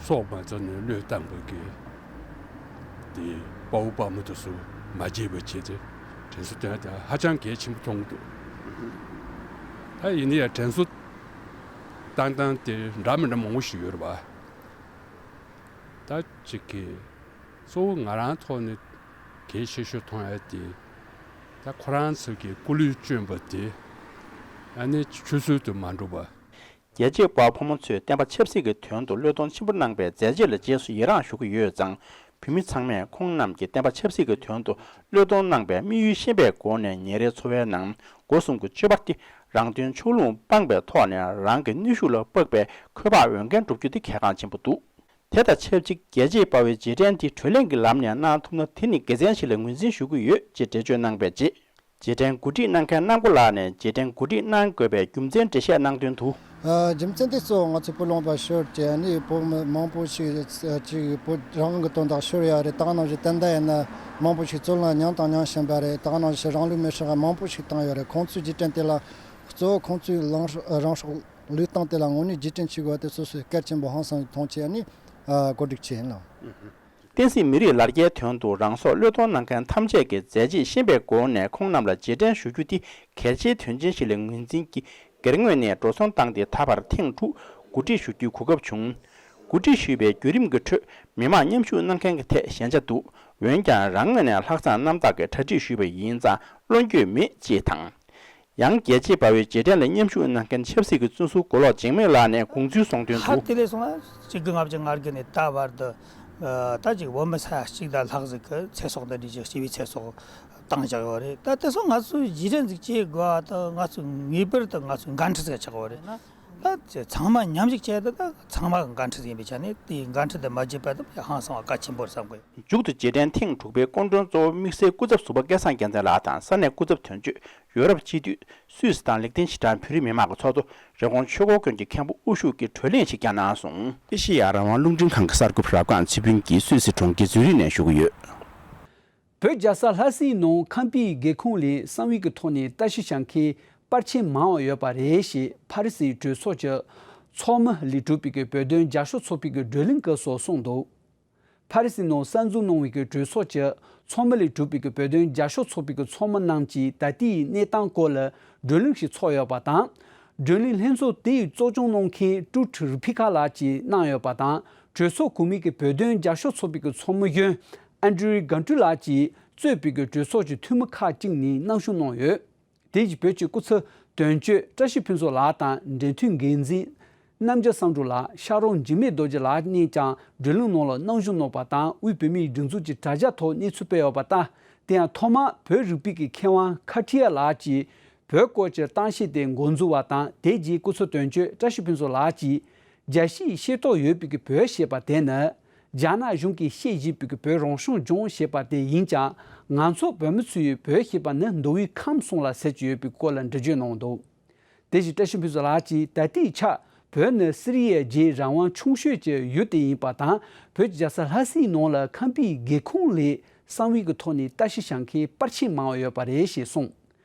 སྲོག་མ་རྩ་ནས་བློས་བཏང་བའི་གི་དེ་དཔའ་བོ་དཔའ་མོ་དེ་ཚོ་མ་བརྗེད་པ་བྱས་ཏེ་དྲན་གསོ་བཏོན་ཡ་དེ་ཧ་ཅང་གལ་ཆེན་པོ་མཐོང་གི་འདུག་ད་ཡིན་ན་ཡང་དྲན་གསོ་བཏང་སྟངས་དེ་འདྲ་མི་འདྲ་མང་པོ་ཞིག་ཡོད་རེད་པ། ད་ཅིག་གི་གཙོ་བོ་ང་རང་ཐོག་ནས་གལ་ཆེ་ཤོས་མཐོང་ཡ་དེ་ད་ཁོ་རང་ཚོ་གི་སྐུ་ལུས་བསྐྱོན་པ་དེ་ཨ་ནི་ཆུད་ཟོས་དུ་མ་འགྲོ་བ། རྒྱལ་གཅེས་དཔའ་བོ་ཕོ་མོ་ཚོས་བསྟན་པ་ཆབ་སྲིད་ཀྱི་དོན་དུ་བློས་གཏོང་ཆེན་པོ་གནང་པའི་མཛད་རྗེས་ལ་རྗེས་སུ་ཡི་རངས་ཞུ་གི་ཡོད་ཙང་། བོད་མི་ཚང་མས་ཁོང་རྣམས་ཀྱིས་བསྟན་པ་ཆབ་སྲིད་ཀྱི་དོན་དུ་བློས་གཏོང་གནང་པའི་དམིགས་ཡུལ་ཤེས་པའི་སྒོ་ནས་ཉིན་རེའི་འཚོ་བའི་ནང་སྒོ་གསུམ་གྱི་སྤྱོད་པ་སྟེ་རང་དོན་ཕྱོགས་ལྷུང་སྤངས་པའི་ཐོག་ནས་རང་གི་ནུས་ཤུགས་ལ་དཔག་པའི་འཁོས་དཔག་འོས་འགན་སྒྲུབ་རྒྱུ་དེ་གལ་འགངས་ཆེན་པོ་འདུག་དེ་དང་ཆབས་ཅིག་རྒྱལ་གཅེས་དཔའ་བོའི་རྗེས་དྲན་འདི་གྲོས་གླེང་གི་ལམ་ནས་གནང་ཐུབ་ན་དེ་ནི་དགེ་མཚན་ཞིག་ལ་ངོས་འཛིན་ཞུ་གི་ཡོད་ཅེས་འགྲེལ་བརྗོད་གནང་པའི་རྗེས། རྗེས་དྲན་གོ་སྒྲིག་གནང་མཁན་གནང་པོ་ལགས་ནས་རྗེས་དྲན་གོ་སྒྲིག་གནང་དགོས་པའི་རྒྱུ་མཚན་འགྲེལ་བཤད་གནང་དོན་དུ། ཨ། རྒྱུ་མཚན་དེ་གཙོ་བོ་ང་ཚོ་བུ་ལོན་པ་ཤོར་བྱས་ནས་བོད་མི་མང་པོ་ཞིག་ཅིག་བོད་རང་དབང་གི་དོན་དག་ཤོར་ཡ་རེད། ད་ག་ནང་བཞིན་ད་ལྟ་ཡིན་ན་མང་པོ་ཞིག་བཙོན་ལ་མྱངས་དང་མྱང་བཞིན་པ་རེད། ད་ག་ནང་བཞིན་རང་ལུས་མེར་བསྲེགས་མང་པོ་ཞིག་བཏང་ཡོད་རེད། ཁོང་ཚོའི་རྗེས་དྲན་དེ་ལ་གཙོ་བོ་ཁོང་ཚོའི་ལངས་རང་སྲོག་བློས་བཏང་དེ་ལ་དངོས་གནས་རྗེས་དྲན་བྱེད་དགོས་པ་དེ་སོ་སོས་གལ་ཆེན་པོ་ཧང་སང་མཐོང་བྱས་ནས་གོ་སྒྲིག་བྱས་ཡིན་ལགས། བསྟན་སྲིད་མི་རིགས་ལ་རྒྱའི་དོན་དུ་རང་སྲོག་བློས་གཏོང་གནང་མཁན་ཐམས་ཅད་ཀྱི་མཛད་རྗེས་ཤེས་པའི་སྒོ་ནས་ཁོང་རྣམས་ལ་རྗེས་དྲན་ཞུ་རྒྱུ་དེ་གལ་ཆེའི་དོན་ཆེན་ཞིག་ལ་ངོས་འཛིན་གྱིས་སྒེར་ངོས་ནས་འགྲོ་སོང་བཏང་སྟེ་ད་བར་ཐེངས་དྲུག་གོ་སྒྲིག་ཞུ་རྒྱུའི་གོ་སྐབས་བྱུང་། གོ་སྒྲིག་ཞུས་པའི་བརྒྱུད་རིམ་གྱི་ཁྲོད་མི་མང་མཉམ་ཞུགས་གནང་མཁན་གྱི་ཐད་ཞན་ཆ་འདུག་འོན་ཀྱང་རང་ངོས་ནས་ལྷག་བསམ་རྣམ་དག་གིས་གྲ་སྒྲིག་ཞུས་པ་ཡིན་ཙང་བློ་འགྱོད་མེད་ཅེས་དང་། ཡང་རྒྱལ་གཅེས་དཔའ་བོའི་རྗེས་དྲན་ལ་མཉམ་ཞུགས་གནང་མཁན་ཆབ་སྲིད་ཀྱི་བཙོན་ཟུར་མགོ་ལོག་འཇིགས་མེད་ལགས་ནས་དགོངས་ཚུལ་གསུངས་དོན་དུ། ཧ་དེ་ལས་སོང་ན་གཅིག་དགུ་ལྔ་བཅུ་ང་དགུ་ནས་ད་བར་དུ་ད་ཅིག་བོད་མི་ས་ཡ་གཅིག་དང་ལྷག་ཟིག་གི་ཚེ་སྲོག་འདི་འདྲའི་ཅིག་སྤྱི་པའི་ཚེ་སྲོག་བཏང་བཞག་ཡོད་རེད། ད་དེ་སོང་ང་ཚོའི་རྗེས་དྲན་ཟིག་བྱེད་དགོས་པ་དང་ང་ཚོ་ངེས་པར་དུ་ང་ཚོའི་འགན་འཁྲི་ཟིག་ཆགས་ཡོད་རེད་ན། ད་ཚང་མ་མཉམ་ཞུགས་བྱས་ཏེ་ད་ཚང་མ་གི་འགན་འཁྲི་ཡིན་པའི་ཆ་ནས་དེའི་འགན་འཁྲི་དེ་མ་བརྗེད་པ་དེ་ཧང་སང་བ་གལ་ཆེན་པོ་རེད་བསམ་གི། མཇུག་ཏུ་རྗེས་དྲན་ཐེངས་དྲུག་པའི་སྐུ་མགྲོན་གཙོ་བོ་དམིགས་བསལ་སྐུ་ཚབ་ཟུར་པ་སྐལ་བཟང་རྒྱལ་མཚན་ལགས་དང་ས་གནས་སྐུ་ཚབ་དོན་གཅོད་ཡོ་རོབ་སྤྱི་འཐུས་སུད་སི་དང་ལིག་ཏེན་ཤི་ཏན་བོད་རིགས་མི་མང་གི་ཚོགས་གཙོ་རི་ཀོན་ཆོས་འཁོར་དགོན་གྱི་མཁན་པོ་དབུ་བཞུགས་ཀྱིས་གྲོས་གླེང་ཞིག་ཀྱང་གནང་སོང་། ཨེ་ཤེ་ཡ་རང་དབང་རླུང་འཕྲིན་ཁང་གི་གསར་འགོད་པ་རབ་སྒང་ཚེ་ཕུན་གྱིས་སུད་སི་གྲོང་ཁྱེར་ཛུ་རིག་ནས་ཞུ་གི་ཡོད། བོད་རྒྱལ་ས་ལྷ་སའི་ནང་ཁམས་པའི་སྒེའུ་ཁུང་ལས་གསང་བའི་གི་ཐོག་ནས་ལྟ་ཞིབ་བྱ་མཁན་པར་ཆས་མང་བ་ཡོད་པ་རེད་ཞེས་ཕ་རི་སིའི་གྲོས་ཚོགས་ཀྱི་ཚོགས་མི་ལས་གྲུབ་པའི་གི་བོད་དོན་རྒྱབ་སྐྱོར་ཚོགས་པའི་གི་བགྲོ་གླེང་སྐབས་སུ་གསུངས་འདུག་ཕ་རི་སི་ནང་གསར་འཛུགས་གནང་བའི་གི་གྲོས་ཚོགས་ཀྱི་ཚོགས་མི་ལས་གྲུབ་པའི་གི་བོད་དོན་རྒྱབ་སྐྱོར་ཚོགས་པའི་གི་ཚོགས་མི་རྣམས་ཀྱིས་ད་ལྟའི་གནས་སྟངས་སྐོར་ལ་བགྲོ་གླེང་ཞིག་ཚོགས་ཡོད་པ་དང་། བགྲོ་གླེང་ལྷན་ཚོགས་དེའི་གཙོ་སྐྱོང་གནང་མཁན་ཀྲུའུ་ཁྲི་རི་ཕི་ཁ་ལགས་ཀྱིས་གནང་ཡོད་པ་དང་། གྲོས་ཚོགས་གོང་མའི་གི་བོད་དོན་རྒྱབ་སྐྱོར་ཚོགས་པའི་གི་ཚོགས་མི་གཞོན་ཨན་ཌྲུ་གྷན་ཀྲུ་ལགས་ཀྱིས་གཙོས་པའི་གི་གྲོས་ཚོགས་ཀྱི་འཐུས་མི་ཁག་ཅིག་ནས་གནང་ཞུ་གནང་ཡོད། དེ་བཞིན་བོད་ཀྱི་སྐུ་ཚབ་དོན་གཅོད་བཀྲ་ཤིས་ཕུན་ཚོགས་ལགས་དང་འབྲེལ་མཐུད་འགན་འཛིན་རྣམ་རྒྱལ་བསམ་གྲུབ་ལགས། ཤག་རོང་འཇིགས་མེད་རྡོ་རྗེ་ལགས་གཉིས་ཀྱང་བགྲོ་གླེང་ནང་ལ་གནང་ཞུ་གནང་བ་དང་། དབུས་བོད་མིའི་སྒྲིག་འཛུགས་ཀྱི་དྲ་རྒྱ་ཐོག་གནས་ཚུལ་སྤེལ་ཡོད་པ་ལྟར། དེ་ཡང་ཐོག་མར་བོད་རིག་པའི་གི་མཁས་དབང་ཁ་ཁྲི་ཡ་ལགས་ཀྱིས་བོད་སྐོར་གྱི་གཏམ་བཤད་དེ་འགོ་འཛུགས་པ་དང་། དེ་རྗེས་སྐུ་ཚབ་དོན་གཅོད་བཀྲ་ཤིས་ཕུན་ཚོགས་ལགས་ཀྱིས་རྒྱལ་སྤྱིའི་ཤེས་རྟོགས་ཡོད་པའི་གི་བོད་ཞེས་པ་དེ་ནི། རྒྱ་ནག་གཞུང་གིས་བཤད་བཞིན་པའི་གི་བོད་རང་སྐྱོང་ལྗོངས་ཞེས་པ་དེ་ཡིན་ཀྱང་། ང་ཚོ་བོད་མི་ཚོས་བོད་ཞེས་པ་ནི་མདོ་དབུས་ཁམས་གསུམ་ལ་ཟེར་གྱི་ཡོད་པའི་སྐོར་ལ་འགྲེལ་བརྗོད་གནང་འདུག་དེ་བཞིན་བཀྲ་ཤིས་ཕུན་ཚོགས་ལགས་ཀྱིས་ད་ལྟའི་ཆར་བོད་ནི་སི་རི་ཡའི་རྗེས་རང་དབང་ཆུང་ཤོས་ཀྱི་ཡུལ་དེ་ཡིན་པ་དང་། བོད་ཀྱི་རྒྱལ་ས་ལྷ་སའི་ནང་ལ་ཁམས་པའི་སྒེའུ་ཁུང་ལས་གསང་བའི་གི་ཐོག་ནས་ལྟ་ཞིབ་བྱ་མཁན་པར་ཆས་མང་བ་ཡོད་པ་རེད་ཞེས་གསུངས།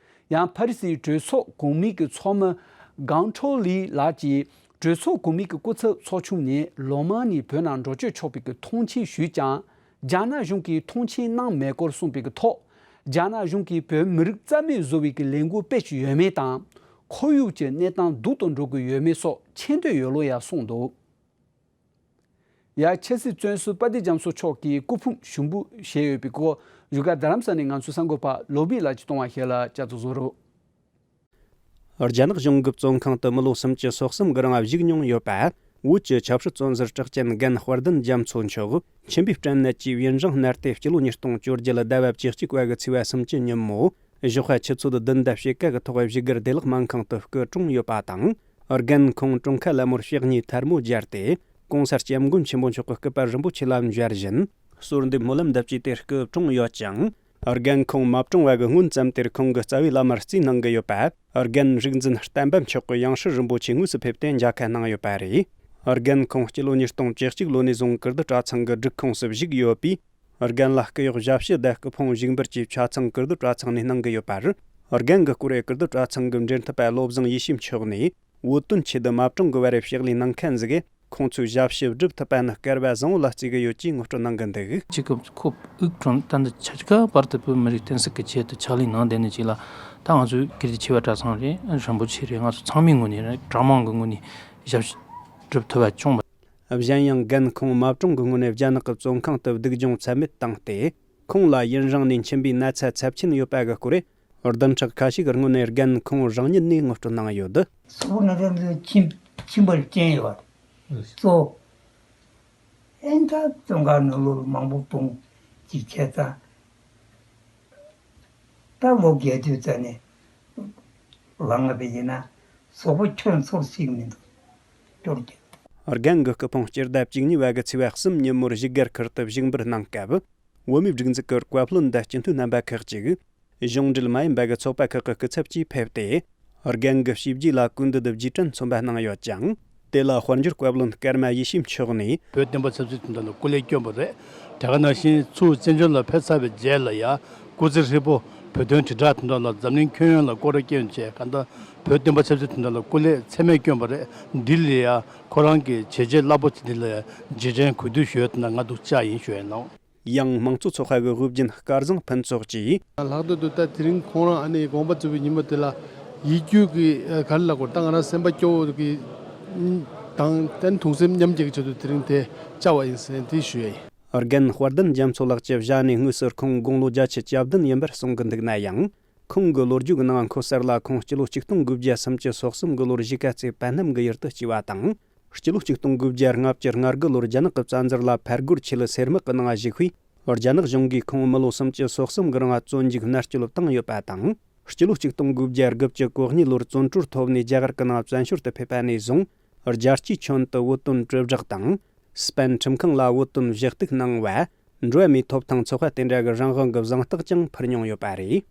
ཡང་ཕ་རི་སིའི་གྲོས་ཚོགས་གོང་མའི་གི་ཚོགས་མི་གང་ཁྲོ་ལི་ལགས་ཀྱིས་ གྲོས་ཚོགས་གོང་མའི་གི་སྐུ་ཚབ་ཚོགས་ཆུང་ནས་ལོ་མང་ནས་བོད་ནང་འགྲོ་སྐྱོད་ཆོག་པའི་གི་ཐོངས་མཆན་ཞུས་ཀྱང་། རྒྱ་ནག་གཞུང་གིས་ཐོངས་མཆན་གནང་མེད་སྐོར་གསུངས་པའི་གི་ཐོག་རྒྱ་ནག་གཞུང་གིས་བོད་མི་རིགས་རྩ་མེད་བཟོ་བའི་གི་ལས་འགུལ་སྤེལ་བཞིན་ཡོད་མེད་དང་། ཁོར་ཡུག་གི་གནས་སྟངས་སྡུག་ཏུ་འགྲོ་གི་ཡོད་མེད་སོགས་མཁྱེན་འདོད་ཡོད་ལུགས་ཡང་གསུངས་འདུག་ཡ། ཆབ་སྲིད་བཙོན་ཟུར་དཔལ་ལྡན་རྒྱ་མཚོ་མཆོག་གིས་སྐུ་ཕུང་ཞུགས་འབུལ་བྱས་ཡོད་པའི་སྐོར། བཞུགས་སྒར་རྡ་རམ་ས་ནས་ང་ཚོའི་གསར་འགོད་པ་བློ་བྷེ་ལགས་ཀྱིས་གཏོང་བ་ཞིག་ལ་བསྐྱར་དུ་གསན་རོགས། རྒྱ་ནག་གཞུང་གི་བཙོན་ཁང་དུ་མི་ལོ་སུམ་ཅུ་སོ་གསུམ་གྱི་རིང་བཞུགས་མྱོང་ཡོད་པ། བོད་ཀྱི་ཆབ་སྲིད་བཙོན་ཟུར་གྲགས་ཅན་རྒན་དཔལ་ལྡན་རྒྱ་མཚོ་མཆོག་མཆིན་པའི་སྐྲན་ནད་ཀྱིས་ཡུན་རིང་མནར་ཏེ་སྤྱི་ལོ་ཉིས་སྟོང་བཅོ་བརྒྱད་ཟླ་བ་བཅུ་གཅིག་པ་གི་ཚེས་པ་སུམ་ཅུ་ཉིན་མོ། ཞོགས་ཁ་ཆུ་ཚོད་བདུན་དང་ཕྱེད་ཀ་གི་ཐོག་བཞུགས་སྒར་བདེ་ལེགས་སྨན་ཁང་དུ་སྐུ་གྲོངས་ཡོད་པ་དང་། རྒན་ཁོང་གྲོངས་ཁ་ལ་མོར་ཕྱག་གཉིས་ཐལ་མོ་སྦྱར་ཏེ། ྋགོང་ས་ྋསྐྱབས་མགོན་ཆེན་པོ་མཆོག་གི་སྐུ་པར་རིན་པོ་ཆེ་ལ་འབྱར་བཞིན། གསོལ་འདེབས་སྨོན་ལམ་འདེབས་རྩིས་ཏེ་སྐུ་གྲོངས་ཡོད་ཅིང་། རྒན་ཁོང་མ་གྲོངས་བར་གྱི་སྔོན་ཙམ་དེར་ཁོང་གི་རྩ་བའི་བླ་མར་རྩིས་གནང་གི་ཡོད་པ། རྒན་རིག་འཛིན་བསྟན་པ་མཆོག་གི་ཡང་སྲིད་རིན་པོ་ཆེ་དངོས་སུ་ཕེབས་ཏེ་མཇལ་ཁ་གནང་ཡོད་པ་རེད། རྒན་ཁོང་སྤྱི་ལོ་ཉིས་སྟོང་བཅུ་གཅིག་ལོ་ནས་བཟུང་ཀིརྟི་གྲྭ་ཚང་གི་སྒྲིག་ཁོངས་སུ་བཞུགས་ཡོད་པས། རྒན་ལ་སྐུ་གཡོག་ཞབས་ཕྱི་དང་སྐུ་ཕུང་བཞུགས་འབུལ་བཅས་ཆ་ཚང་ཀིརྟི་གྲྭ་ཚང་ནས་གནང་གི་ཡོད་པ་རེད། རྒན་གྱི་སྐོར་ཀིརྟི་གྲྭ་ཚང་གི་འབྲེལ་མཐུད་པ་བློ་བཟང་ཡེ་ཤེས་མཆོག་ནས། བོད་དོན་ཆེད་དུ་མ་གྲོངས་ཀྱི་བར་ཕྱག་ལས་གནང་མཁན་ཟིག་གིས་ཁོང་ཚོའི་ཞབས་ཕྱི་སྒྲུབ་ཐུབ་པ་ནི་སྐལ་བ་བཟང་བོ་ལ་བརྩི་གི་ཡོད་ཅེས་ངོ་སྤྲོད་གནང་གི་འདུག་གཅིག་གི་ཁོ་དབུགས་གྲོངས་ད་འདི་ཆ་ཅིག་བར་དུ་བོད་མི་རིགས་བསྟན་སྲིད་ཀྱི་ཆེད་དུ་ཕྱག་ལས་གནང་བསྡད་ནས་ཅིག་ལ། ད་ང་ཚོའི་ཀིརྟི་ཆེ་བ་གྲྭ་ཚང་རེད། རིན་པོ་ཆེ་རེད། ང་ཚོ་ཚང་མའི་ངོས་ནས་རེད། གྲྭ་མང་གི་ངོས་ནས་ཞབས་ཕྱི་སྒྲུབ་ཐུབ་པ་བྱུང་བ། གཞན་ཡང་རྒན་ཁོང་མ་གྲོངས་ཀྱི་སྔོན་ནས་རྒྱ་ནག་གི་བཙོན་ཁང་དུ་སྡུག་སྦྱོང་ཚད་མེད་བཏང་སྟེ། ཁོང་ལ་ཡུན་རིང་ནས་མཆིན་པའི་ན་ཚ་ཚབས་ཆེན་ཡོད་པ་གི་སྐོར། བདུན་ཕྲག་ཁ་ཤས་ཀྱི་སྔོན་ནས་རྒན་ཁོང་རང་ཉིད་ནས་ངོ་སྤྲོད་གནང་ཡོད། སོག་པོ་ནང་ལ་ཕྱིན་ཕྱིན་པར་རྐྱེན་ཡོད་པ་གཙོ། ཨེ་ད་བཙོན་ཁང་ནང་ལོ་མང་པོ་སྤུངས་ཅིག་བྱས་ཙང་། ད་ལོ་བརྒྱད་ཅུ་ཙམ་ནས་ལངས་པ་ཡིན་ན་སོག་པོ་ཁྱོད་ཚོར་ཞིག་མི་འདུག་སྐྱོར་གྱི། རྒན་གྱི་སྐུ་ཕུང་སྤྱི་ཟླ་བཅུ་གཉིས་པ་གི་ཚེས་པ་གསུམ་ཉིན་མོར་བཞུགས་སྒར་ཁུལ་དུ་བཞུགས་འབུལ་གནང་སྐབས། བོད་མིའི་སྒྲིག་འཛུགས་ཀྱི་བཀའ་བློན་དང་སྤྱི་འཐུས་རྣམ་པ་ཁག་ཅིག་གཞུང་འབྲེལ་མ་ཡིན་པ་གི་ཚོགས་པ་ཁག་གི་སྐུ་ཚབ་ཀྱིས་ཕེབས་ཏེ། རྒན་གྱི་ཞི་བདེ་ལ་སྐུ་མདུན་དུ་རྗེས་དྲན་མཚོན་པ་གནང་ཡོད་ཅིང་། དེ་ལ་དཔལ་འབྱོར་བཀའ་བློན་ཀརྨ་ཡེ་ཤེས་མཆོག་ནས། བོད་བསྟན་པ་ཆབ་སྲིད་དོན་དག་ལ་སྐུ་ལས་བསྐྱོན་པ་རེད། དེ་ག་ནང་བཞིན་ཚུར་བཙན་བྱོལ་ལ་ཕེབས་ཚར་བའི་རྗེས་ལ་ཡང་སྐུ་ཚེ་ཧྲིལ་པོ་བོད་དོན་དྲིལ་བསྒྲགས་དོན་དག་ལ་འཛམ་གླིང་ཁྱོན་ཡོངས་ལ་སྐོར་ར་བསྐྱོན་བྱས། གང་ལྟར་བོད་བསྟན་པ་ཆབ་སྲིད་དོན་དག་ལ་སྐུ་ལས་ཚད་མེད་བསྐྱོན་པ་རེད། འདི་ལ་ཡང་ཁོ་རང་གི་བྱས་རྗེས་རླབས་པོ་ཆེ་འདི་ལ་ཡང་རྗེས་དྲན་གུས་འདུད་ཞུ་ཡ་དེ་ན་ང་འདུག་ཅག་ཡིན་ཞུ་ཡ་ཡིན་ནོ། ཡང་མང་གཙོ་ཚོགས་པ་གི་དབུ་འབྱེད་སྐལ་བཟང་ཕུན་ཚོགས་ཀྱིས། ལྷག་ཏུ་དུ་ད་དེ་རིང་ཁོང་རང་ཨ་ནི་དགོངས་པ་རྫོགས་པའི་ཉིན་མོ་དེ་ལ་ཡིད་སྐྱོ་གི་ག་རེ་ལབ་དགོས། ད་ང་རང་སེམས་པ་སྐྱོ་བོ་གི་དང་ཏན་དུང་སེམས་མཉམ་སྐྱེད་ཀྱི་ཆེད་དུ་དེ་རིང་དེ་བཅར་བ་ཡིན་ཟེར་དེ་ཞུ་ཡ་ཡིན། རྒན་དཔལ་ལྡན་རྒྱ་མཚོ་ལགས་ཀྱི་ཞལ་ནས་དངོས་སུ་ཁོང་དགུང་ལོ་བརྒྱད་ཅུ་གྱ་བདུན་ཡིན་པར་གསུང་གི་འདུག་ན་ཡང་། ཁོང་གི་ལོ་རྒྱུས་ཀྱི་ནང་འཁོད་གསར་ལ་ཁོང་སྤྱི་ལོ་ཆིག་སྟོང་དགུ་བརྒྱ་སུམ་ཅུ་སོ་གསུམ་གྱི་ལོར་གཞིས་ཀ་རྩེ་པ་སྣམ་གྱི་ཡུལ་དུ་སྐྱེས་པ་དང་། སྤྱི་ལོ་ཆིག་སྟོང་དགུ་བརྒྱ་ལྔ་བཅུ་ང་དགུ་ལོར་རྒྱ་ནག་གི་བཙན་འཛུལ་ལ་ཕར་རྒོལ་ཆེད་སེར་དམག་གི་ནང་ཞུགས་པས། རྒྱ་ནག་གཞུང་གིས་ཁོང་མི་ལོ་སུམ་ཅུ་སོ་གསུམ་གྱི་རིང་བཙོན་འཇུག་མནར་གཅོད་བཏང་ཡོད་པ་དང་། སྤྱི་ལོ་ཆིག་སྟོང་དགུ་བརྒྱ་དགུ་བཅུ་གོ་གཉིས་ལོར་བཙོན་གྲོལ་ཐོབ་ནས་རྒྱ་གར་གྱི་ནང་བཙན་བྱོལ་དུ་ཕེབས་པ་ནས་བཟུང་། རྒྱལ་སྤྱིའི་ཁྱོན་དུ་བོད་དོན་དྲིལ་བསྒྲགས་དང་། སྤེན་ཁྲིམས་ཁང་ལ་བོད་དོན་ཞུ་གཏུག་གནང་བ། འགྲོ་བ་མིའི་ཐོབ་ཐང་ཚོགས་པ་དེ་འདྲ་གི་རང་དབང་གི་གཟེངས་རྟགས་ཀྱང་ཕུལ་མྱོང་ཡོད་པ་རེད།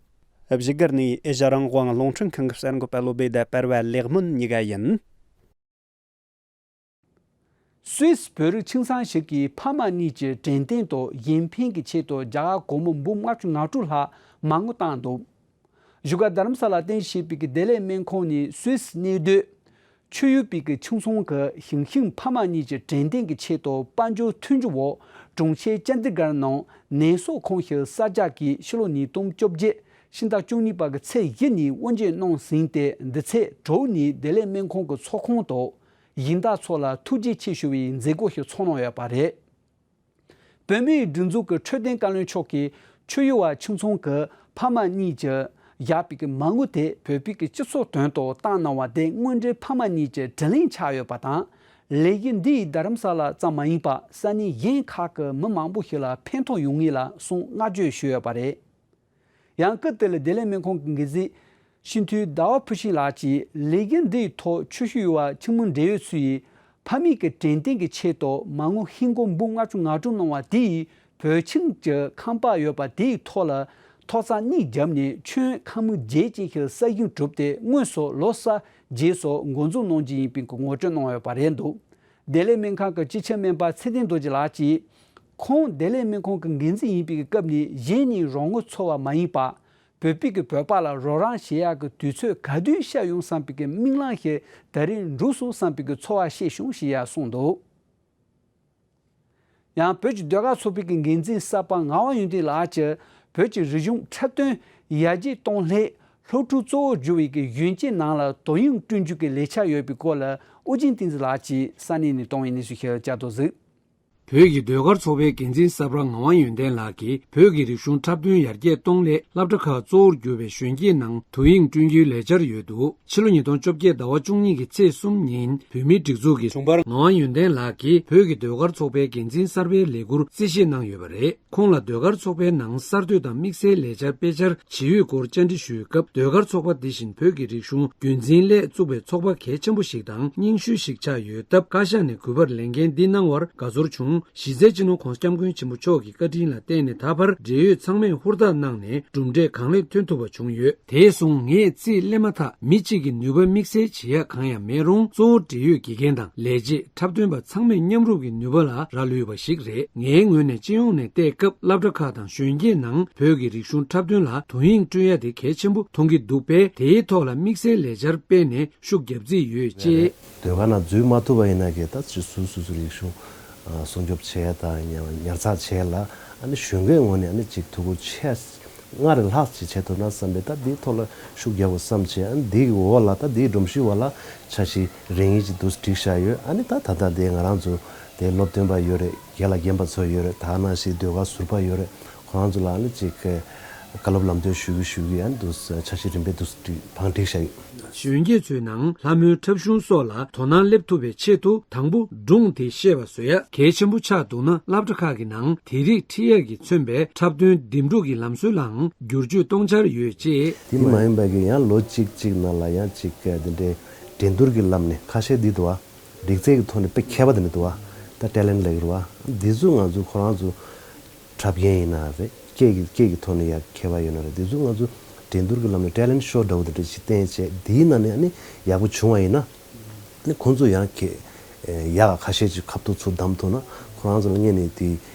བཞུགས་སྒར་ནས་ཨེ་ཤ་རང་དབང་རླུང་འཕྲིན་ཁང་གི་གསར་འགོད་པ་བློ་བྷེ་དང་པར་བ་ལེགས་སྨོན་གཉིས་ཀ་ཡིན། སུད་སི་བོད་རིགས་ཁྱིམ་ཚང་ཞིག་གིས་ཕ་མ་གཉིས་ཀྱི་དྲན་རྟེན་དུ་གཞན་ཕན་གྱི་ཆེད་དུ་རྒྱ་གར་སྒོར་མོ་འབུམ་ལྔ་བཅུ་ང་དྲུག་ལྷག་མ་དངུལ་བཏང་འདུག་བཞུགས་སྒར་རྡ་རམ་ས་ལར་རྟེན་གཞི་བྱས་པའི་བདེ་ལེགས་སྨན་ཁང་ནས་སུད་སི་གནས་སྡོད་ཆོས་ཡུལ་པའི་ཁྱིམ་ཚང་གི་ཞིང་ཤིང་ཕ་མ་གཉིས་ཀྱི་དྲན་རྟེན་གྱི་ཆེད་དུ་དཔལ་འབྱོར་མཐུན་འགྱུར་འོག་གྲོང་ཁྱེར་ཅན་དི་གར་ནང་ནད་གསོ་ཁང་ཞིག་གསར་རྒྱག་གིས་ཕྱི་ལོ་ཉིས་སྟོང་བཅོ་བརྒྱད་ཕྱི་ཟླ་བཅུ་གཉིས་པ་གི་ཚེས་བཞི་ཉིན་དབུ་འབྱེད་གནང་ཟིན་ཏེ། འདི་ཚེས་དྲུག་ཉིན་བདེ་ལེགས་སྨན་ཁང་གི་ཚོགས་ཁང་དུ་ཡིན་བདག་ཚོ་ལ་ཐུགས་རྗེ་ཆེ་ཞུ་བའི་མཛད་སྒོ་ཞིག་ཚོགས་གནང་ཡོད་པ་རེད། བོད་མིའི་སྒྲིག་འཛུགས་ཀྱི་འཕྲོད་བསྟེན་བཀའ་བློན་མཆོག་གིས་ཆོས་ཡུལ་བ་ཁྱིམ་ཚང་གི་ཕ་མ་གཉིས་ཀྱིས་བཞག་པའི་མ་དངུལ་དེ་བོད་པའི་སྤྱི་ཚོགས་དོན་དུ་བཏང་གནང་བ་དེ་དངོས་འབྲེལ་ཕ་མ་གཉིས་ཀྱི་དྲིན་ལན་ཆགས་ཡོད་པ་དང་། ལས་གཞི་འདི་ཡིས་རྡ་རམ་ས་ལ་ཙམ་མ་ཡིན་པར་ས་གནས་གཞན་ཁག་གི་མི་མང་པོ་ཞིག་ལ་ཕན་ཐོགས་ཡོང་ངེས་ལ་གསུངས་བསྔགས་བརྗོད་ཞུས་ཡོད་པ་རེད། ཡང་སྐབས་དེར་བདེ་ལེགས་སྨན་ཁང་གི་འགན་འཛིན་སྤྱི་འཐུས་ཟླ་བ་ཕུན་ཤིང་ལགས་ཀྱིས་ལས་འགུལ་འདིའི་ཐོག་ཆོས་ཞུ་བ་ཁྱིམ་མི་འབྲེལ་ཡོད་ཚོས་ཕ་མའི་གི་དྲན་རྟེན་གྱི་ཆེད་དུ་མ་དངུལ་ཧིན་སྒོར་འབུམ་ལྔ་བཅུ་ང་དྲུག་གནང་བ་དེས་བོད་ཁྱིམ་གྱི་ཁང་པ་ཡོད་པ་དེའི་ཐོག་ལ་ཐོག་ས་གཉིས་བརྒྱབ་ནས་ཁྱོན་ཁང་མིག་བརྒྱད་ཅན་ཞིག་གསར་བཞེངས་གྲུབ་སྟེ་དངོས་སུ་ལོ་གསར་རྗེས་སུ་འགོ་འཛུགས་གནང་རྒྱུ་ཡིན་པའི་གི་ངོ་སྤྲོད་གནང་ཡོད་པ་རེད་འདུག་བདེ་ལེགས་སྨན་ཁང་གི་སྤྱི་ཁྱབ་སྨན་པ་ཚེ་བརྟན་རྡོ་རྗེ་ལགས་ཀྱིས། ཁོང་བདེ་ལེགས་སྨན་ཁང་གི་འགན་འཛིན་ཡིན་པའི་སྐབས་ནས་གཞན་ནས་རོགས་དངུལ་འཚོལ་བ་མ་ཡིན་པར། བོད་པའི་གི་བོད་པ་ལ་རོགས་རམ་བྱེད་ཡག་གི་དུས་ཚོད་ག་དུས་ཤར་ཡོང་བསམ་པའི་གི་རྨི་ལམ་ཞིག་ད་རེས་འགྲུབ་སོང་བསམ་པའི་གི་ཚོར་བ་སྐྱེས་བྱུང་ཞེས་ཡང་གསུངས་འདུག། ཡང་བོད་ཀྱི་ཟློས་གར་ཚོགས་པའི་གི་འགན་འཛིན་གསར་པ་ངག་དབང་ཡོན་ཏན་ལགས་ཀྱིས་བོད་ཀྱི་རིག་གཞུང་འཁྲབ་སྟོན་ཡར་རྒྱས་གཏོང་སླད་སློབ་ཕྲུག་གཙོ་བོར་གྱུར་བའི་གི་གཞོན་སྐྱེས་ནང་ལ་དོ་དབྱིངས་བསྐྲུན་རྒྱུ་གི་ལས་འཆར་ཡོད་པའི་སྐོར་ལ་ཨོ་རྒྱན་བསྟན་འཛིན་ལགས་ཀྱིས་ས་གནས་ནས་གཏོང་བའི་གནས་ཚུལ་ཞིག་བསྐྱར་དུ་གཟིགས། བོད་ཀྱི་ཟློས་གར་ཚོགས་པའི་འགན་འཛིན་གསར་པ་ངག་དབང་ཡོན་ཏན་ལགས་ཀྱིས་བོད་ཀྱི་རིག་གཞུང་འཁྲབ་སྟོན་ཡར་རྒྱས་གཏོང་སླད་སློབ་གྲྭ་ཁག་གཙོ་བོར་གྱུར་པའི་གཞོན་སྐྱེས་ནང་དོ་དབྱིངས་བསྐྲུན་རྒྱུའི་ལས་འཆར་ཡོད་འདུག། ཕྱི་ལོ་ཉིས་སྟོང་བཅོ་བརྒྱད་ཟླ་བ་བཅུ་གཉིས་ཀྱི་ཚེས་གསུམ་ཉིན་བོད་མིའི་སྒྲིག་འཛུགས་ཀྱི་དྲུང་འཕར་ངག་དབང་ཡོན་ཏན་ལགས་ཀྱིས་བོད་ཀྱི་ཟློས་གར་ཚོགས་པའི་འགན་འཛིན་གསར་པའི་ལས་ཁུར་རྩིས་བཞེས་གནང་ཡོད་པ་རེད། ཁོང་ལ་ཟློས་གར་ཚོགས་པའི་ནང་གསར་གཏོད་དང་དམིགས་བསལ་ལས་འཆར་སྤེལ་འཆར་ཇི་ཡོད་སྐོར་བཅར་འདྲི་ཞུས་སྐབས། ཟློས་གར་ཚོགས་པ་འདི་བཞིན་བོད་ཀྱི་རིག་གཞུང་རྒྱུན་འཛིན་སླད་བཙུགས་པའི་ཚོགས་པ་གལ་ཆེན་པོ་ཞིག་དང་རྙིང་ཤོས་ཤིག་ཆགས་ཡོད་སྟབས། བཀའ་ཤག་ནས་གུས་པར་ལས་འགན་འདི་གནང་བར་དགའ་ཚོར་བྱུང་། གཞི་རྩའི་སྤྱི་ནོར་༸གོང་ས་༸སྐྱབས་མགོན་ཆེན་པོ་མཆོག་གི་བཀའ་དྲིན་ལ་བརྟེན་ནས་ད་བར་འབྲེལ་ཡོད་ཚང་མས་ཧུར་ཐག་གནང་ནས་གྲུབ་འབྲས་གང་ལེགས་ཐོན་ཐུབ་པ་བྱུང་ཡོད། དེ་སོང་ངས་རྩིས་སླེབས་མ་ཐག་མི་གཅིག་གིས་ནུས་པ་དམིགས་བསལ་བྱེད་ཡག་གང་ཡང་མེད་རུང་། གཙོ་བོ་འབྲེལ་ཡོད་དགེ་རྒན་དང་ལས་བྱེད། འཁྲབ་སྟོན་པ་ཚང་མས་མཉམ་རུབ་ཀྱི་ནུས་པ་ལ་རག་ལུས་པ་ཞིག་རེད། ངའི་ངོས་ནས་སྤྱི་ཡོངས་ནས་བལྟས་སྐབས། སློབ་གྲྭ་ཁག་དང་གཞོན་སྐྱེས་ནང་བོད་ཀྱི་རིག་གཞུང་འཁྲབ་སྟོན་ལ་དོ་དབྱིངས་བསྐྲུན་ཡ་དེ་གལ་ཆེན་པོ་མཐོང་གི་འདུག་པས། དེའི་ཐོག་ལ་དམིགས་བསལ་ལས་འཆར་སྤེལ་ནས་ཤུགས་རྒྱབ་རྩིས་ཡོད་ཅེས། ཟློས་གར་ནང་འཛུལ་མ་ཐུབ་པ་ཡིན་ན་གི་ད་ཅི་སུ་སུ་སུ་རིག་གཞུང་ཨ་སྲུང་སྐྱོབ་བྱེད་ཡ་དང་ཉར་ཉར་ཚགས་བྱེད་ཡ་ལ་ཨ་ནི་གཞོན་སྐྱེས་ངོས་ནས་ཨ་ནི་ཅིག་ཐུགས་ཁུར་ཆེ་སྔར་ལྷག་ཅིག་བྱེད་ཐུབ་ན་བསམ་པའི་ད་འདིའི་ཐོག་ལ་ཤུགས་རྒྱག་དགོས་བསམ་བྱས། ཨ་ནི་འདིའི་འོག་ལ་ད་འདིའི་སྒྲོམ་གཞིའི་འོག་ལ་འཆར་གཞི་རེ་གཉིས་ཅིག་འདུག་སེ་བསྒྲིགས་བཞག་ཡོད། ཨ་ནི་ད་ད་ལྟ་དེ་ང་རང་ཚོ་དེ་སློབ་སྟོན་པ་ཡོད་རེད། རྒན་ལགས་རྒན་པ་ཚོ་ཡོད་རེད། ད་ནང་བཞིན་ཟློས་གར་ཟུར་པ་ཡོད་རེད། ཁོ་རང་ཚོ་ལ་ཨ་ནི་ཅིག་བཀའ་སློབ་ལམ་སྟོན་ཞུ་གི་ཞུ་གི་ཨ་ནི་འདུག་སེ་འཆར་གཞི་རིམ་པས་འདུག་སེ་བསྒྲིགས་བང་བསྒྲིགས་བཞག་ཡོད། གཞོན་སྐྱེས་ཚོའི་ནང་ལྷ་མོའི་འཁྲབ་གཞུང་སོགས་ལ་དོ་སྣང་སླེབས་ཐུབ་པའི་ཆེད་དུ། དང་པོ་སྒྲུང་དེ་ཤེས་པ་བཟོ་ཡ་གལ་ཆེན་པོ་ཆགས་འདུག་ན། སློབ་གྲྭ་ཁག་གི་ནང་དེ་རིགས་ཁྲིད་ཡ་གིས་མཚོན་པའི་འཁྲབ་སྟོན་འདེམས་སྒྲུག་གི་ལམ་སྲོལ་ལའང་བསྒྱུར་བཅོས་གཏོང་འཆར་ཡོད་ཅེས། དེ་མ་ཡིན་པ་གི་ཡང་ལོ་གཅིག་གཅིག་ནང་ལ་ཡང་ཅིག་དེ་འདྲའི་འགྲན་བསྡུར་གྱི་ལམ་ནས་ཁ་ཤས་འདི་འདུག་བ། རིག་རྩལ་གྱི་ཐོག་ནས་དཔེ་མཁས་པ་དེ་འདྲ་འདུག་བ། ད་ཊེ་ལེན་ཊི་ལབ་ཀྱི་རེད་བ། འདི་ཚོ་ང་ཚོ་ཁོ་རང་ཚོ་འཁྲབ་མཁན་ཡིན་ན་རེད། སྐད་ཀྱི་སྐད་ཀྱི་ཐོག་ནས་ཡང་མཁས་པ་ཡོད་ན་རེད། འདི་ཚོ་ང་ཚོ་འགྲན་བསྡུར་གྱི་ལམ་ནས་ཊེ་ལེན་ཊི་ཤོ་འདྲ་བོ་དེ་འདྲ་ཞིག་བསྟན་བྱས། འདིའི་ནང་ནས་ཨ་ནི་ཡག་པོ་བྱུང་བ་ཡིན་ན། ཨ་ནི་ཁོང་ཚོ་ཡང་གི་ཡག་ཁ་ཤས་ཅིག་ཁ་ཐུག་ཚུར་བདམས་ཐུབ་ན། ཁོ་རང་ཚོ་ལ་སྔོན་ནས་དེ་